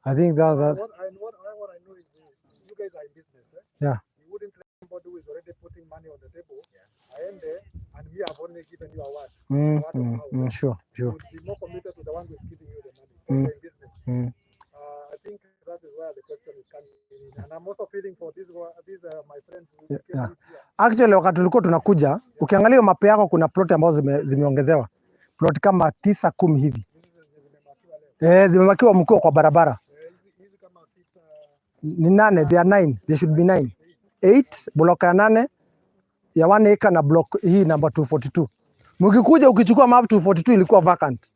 A: I think that
G: What I know is this, you guys are in business, eh?
A: Yeah.
G: You wouldn't let somebody who is already putting money on the table, aende, and me have only given you a word. Word of mouth. You would be more committed to the one who is giving you the money because you're in business. I think that is where the question is coming in. And I'm also feeling for this, these my friends who came with here.
A: Actually, wakati tulikuwa tunakuja, ukiangalia hiyo map yako kuna plot ambazo zimeongezewa. Plot kama 9, 10 hivi.
G: Hizi zimemarkiwa leo.
A: Eh, zimemarkiwa mkiwa kwa barabara.
G: Eh, hizi kama sita.
A: Ni nane, they are nine. They should be nine. Eight, block ya nane ya 1 acre na block hii number 242. Mkikuja ukichukua map, 242 ilikuwa vacant.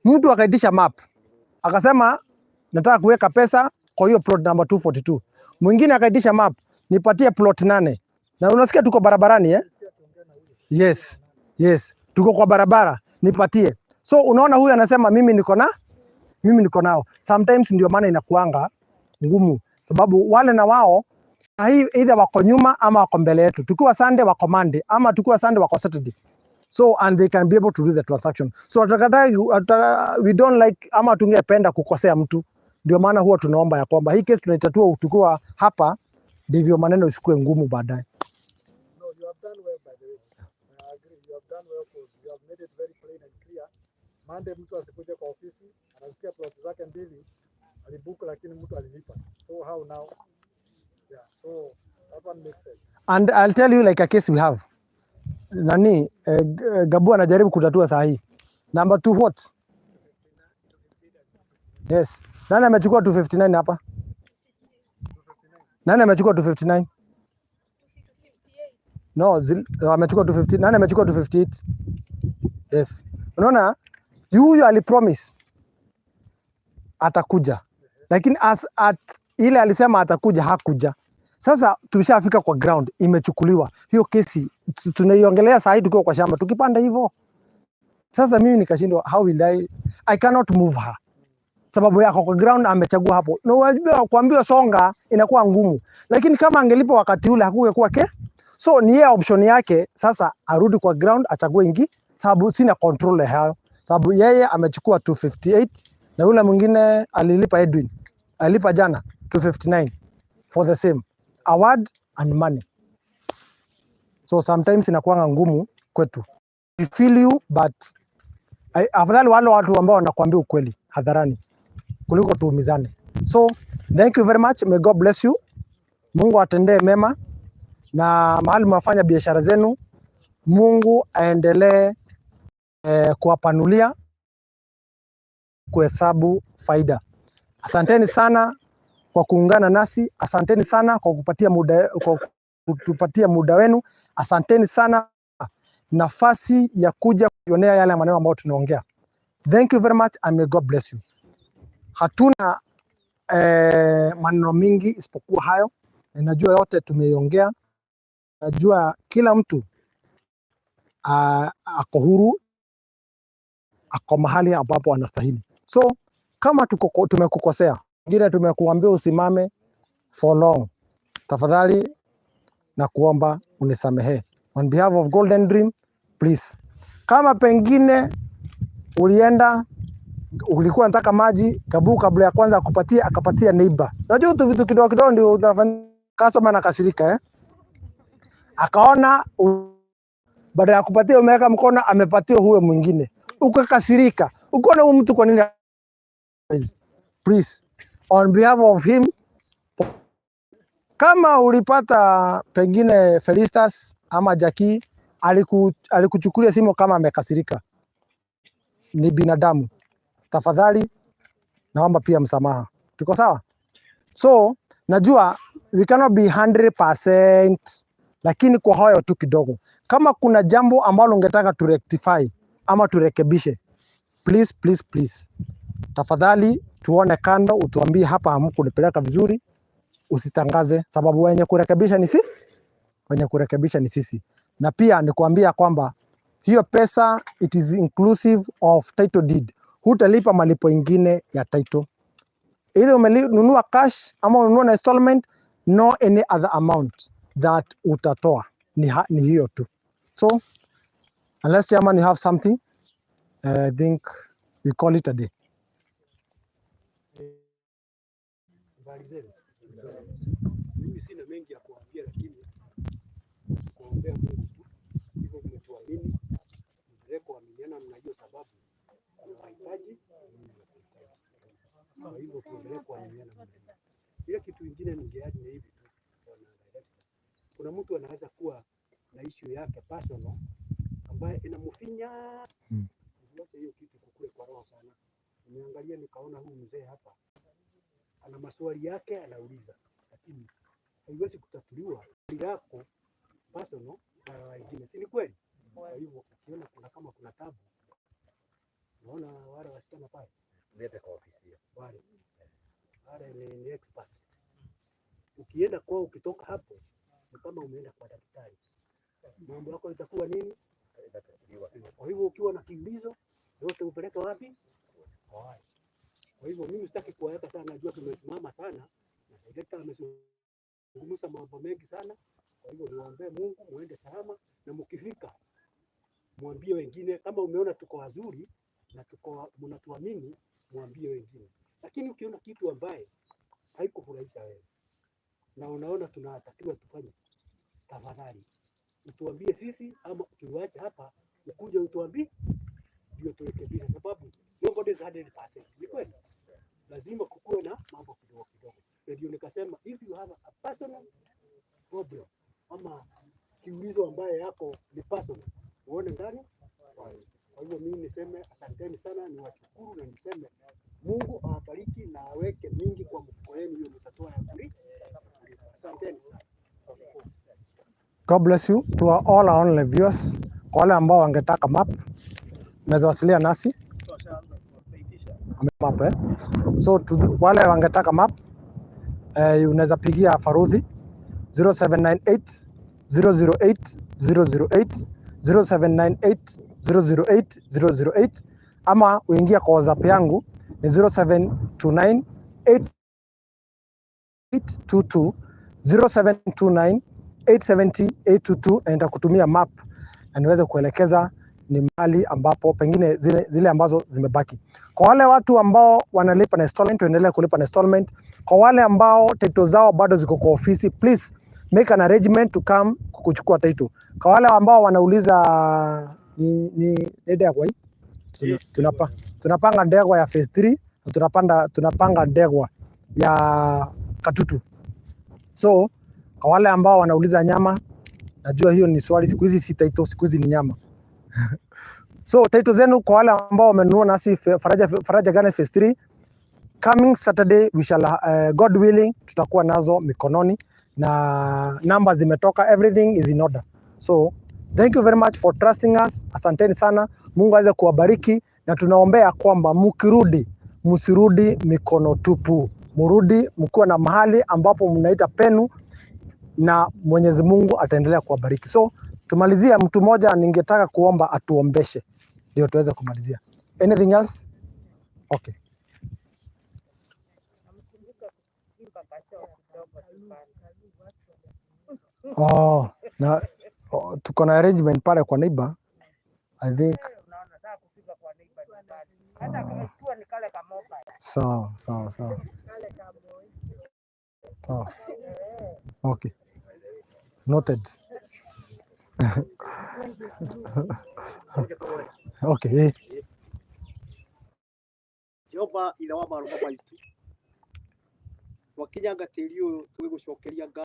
A: Mtu akaitisha map. Akasema, "Nataka kuweka pesa kwa hiyo plot number 242." Mwingine akaitisha map, "Nipatie plot nane." Na unasikia tuko barabarani, eh? Yes. Tuko kwa barabara, nipatie. So unaona huyu anasema, mimi niko nao. Sometimes ndio maana inakuanga ngumu, sababu wale na wao na hii either wako nyuma ama wako mbele yetu. Tukiwa Sunday wako Monday, ama tukiwa Sunday wako Saturday. So and they can be able to do the transaction. So we don't like ama tungependa kukosea mtu. Ndio maana huwa tunaomba ya kwamba hii kesi tunaitatua tukiwa hapa, ndivyo maneno isikuwe ngumu baadaye.
G: No, you have done well, by the way. I agree. You have done well because you have made it very plain and clear. Monday mtu asikuje kwa ofisi, anasikia plot zake mbili alibook, lakini mtu alilipa. So how now? Yeah, so that one makes sense.
A: And I'll tell you like a case we have. Nani Gabu anajaribu kutatua saa hii. Number two what? Yes. Nani amechukua 259 hapa? Nani amechukua 259? No, amechukua 250. Nani amechukua 258? Yes. Unaona? Huyu alipromise atakuja. Lakini as at ile alisema atakuja, hakuja. Sasa tumeshafika kwa ground, imechukuliwa hiyo kesi, tunaiongelea saa hii tukiwa kwa shamba tukipanda hivyo. Sasa mimi nikashindwa, how will I cannot move her sababu yako kwa ground amechagua hapo, na unajua kuambiwa songa inakuwa ngumu, lakini kama angelipa wakati ule hakungekuwa ke. So ni yeye option yake sasa arudi kwa ground achague ingi, sababu sina control ya hayo, sababu yeye amechukua 258 na yule mwingine alilipa, Edwin alilipa jana 259 for the same award and money. So sometimes inakuwa ngumu kwetu. We feel you, but afadhali wale watu ambao wanakuambia ukweli hadharani kuliko tuumizane. So thank you very much. May God bless you. Mungu atendee mema na mahali mnafanya biashara zenu, Mungu aendelee kuwapanulia kuhesabu faida. Asanteni sana kwa kuungana nasi, asanteni sana kwa kutupatia muda wenu, asanteni sana nafasi ya kuja kujionea yale maneno ambayo tunaongea. Thank you very much and may God bless you. Hatuna maneno mingi isipokuwa hayo. Ninajua yote tumeiongea. Najua kila mtu ako huru, ako mahali ambapo anastahili. So kama tumekukosea, ingine tumekuambia usimame for long, tafadhali na kuomba unisamehe. On behalf of Golden Dream, please. Kama pengine ulienda ulikuwa unataka maji, Gabu kabla ya kwanza akupatia akapatia neighbor. Unajua tu vitu kidogo kidogo ndio unafanya customer anakasirika, eh? Akaona baada ya kupatia umeweka mkono amepatia huyo mwingine, ukakasirika, ukaona huyu mtu kwa nini? Please, on behalf of him, kama ulipata pengine Felistas ama Jackie alikuchukulia simu kama amekasirika, ni binadamu, tafadhali naomba pia msamaha. Tuko sawa? So najua we cannot be 100%, lakini kwa hayo tu kidogo, kama kuna jambo ambalo ungetaka tu rectify ama turekebishe, please please please, tafadhali tuone kando, utuambie hapa hamkunipeleka vizuri, usitangaze, sababu wenye kurekebisha ni si wenye kurekebisha ni sisi. Na pia nikuambia kwamba hiyo pesa, it is inclusive of title deed, hutalipa malipo ingine ya title. Either umenunua cash ama ununua na installment, no any other amount that utatoa ni hiyo tu. So unless, chairman, you have something, I think we call it a day.
I: Habari zenu. Mimi sina mengi ya kuambia, lakini kuombea Mungu tu, hivyo mmetuamini, mwendelee kuaminiana na hiyo sababu tunawahitaji, mimi nakuhitaji. Kwa hivyo tuendelee kuaminiana mema. Ile kitu ingine ningeadd ni hivi tu, bwana director. Kuna mtu anaweza kuwa na issue yake personal ambaye inamfinya. Usiwache hiyo kitu kukue kwa roho sana. Nimeangalia nikaona huyu mzee hapa ana maswali yake anauliza, lakini haiwezi kutatuliwa swali lako personal na wengine, si ni kweli? Kwa hivyo ukiona kuna kama kuna tabu, unaona wale wasichana pale,
B: Lete kwa ofisi hiyo.
I: Wale ni experts. Ukienda kwao, ukitoka hapo ni kama umeenda kwa daktari, mambo yako itakuwa nini?
B: Itatatuliwa.
I: Kwa hivyo ukiwa na kiulizo yote upeleke wapi? Kwa wale. Kwa hivyo mimi sitaki kuwaweka sana, najua tumesimama sana na director amezungumza mambo mengi sana. Kwa hivyo niwaombee Mungu muende salama, na mkifika mwambie wengine, kama umeona tuko wazuri na tuko mnatuamini, mwambie wengine. Lakini ukiona kitu ambaye haikufurahisha wewe na unaona tunatakiwa tufanye, tafadhali utuambie sisi, ama tuwache hapa, ukuje utuambie ndio turekebishe, sababu nobody is 100%. Ni kweli, lazima kukuwe na mambo kidogo kidogo. Na ndio nikasema if you have a personal problem ama kiulizo ambaye yako ni personal, uone ndani. Kwa hivyo mimi niseme asanteni sana, niwashukuru na niseme Mungu awabariki na aweke mingi kwa mfuko yenu, hiyo mtatoa ya kulipa. Asanteni sana.
A: God bless you to all our online viewers. Kwa wale ambao wangetaka map, unaweza wasiliana nasi map, eh? So to wale wangetaka map, unaweza pigia Faruthi 0798 008 008, 0798 008 008, ama uingia kwa WhatsApp yangu ni 0729 822, 0729 870 822, na nitakutumia map na niweze kuelekeza ni mahali ambapo pengine zile ambazo zimebaki. Kwa wale watu ambao wanalipa na installment, tuendelee kulipa na installment. Kwa wale ambao title zao bado ziko kwa ofisi, please make an arrangement to come kuchukua title. Kwa wale ambao wanauliza ni ndegwa hii, tunapanga ndegwa ya phase 3 na tunapanga ndegwa ya Katutu. So kwa wale ambao wanauliza nyama, najua hiyo ni swali, siku hizi si title, siku hizi ni nyama. So title zenu kwa wale ambao wamenunua nasi Faraja Gardens phase 3, coming Saturday we shall, God willing, tutakuwa nazo mikononi na namba zimetoka, everything is in order. So thank you very much for trusting us. Asanteni sana, Mungu aweze kuwabariki na tunaombea kwamba mkirudi Msirudi mikono tupu, murudi mkiwa na mahali ambapo mnaita penu, na Mwenyezi Mungu ataendelea kuwabariki. So tumalizie, mtu mmoja ningetaka kuomba atuombeshe ndio tuweze kumalizia. Anything else? Okay. Oh, na oh, tuko na arrangement pale kwa neighbor. I think sawa sawa sawa sawa. Okay. Noted. Okay.
F: Jehova ithe wa maroho maitu, twakinyanga tĩri ũyũ tũgĩgũcokeria ngatho.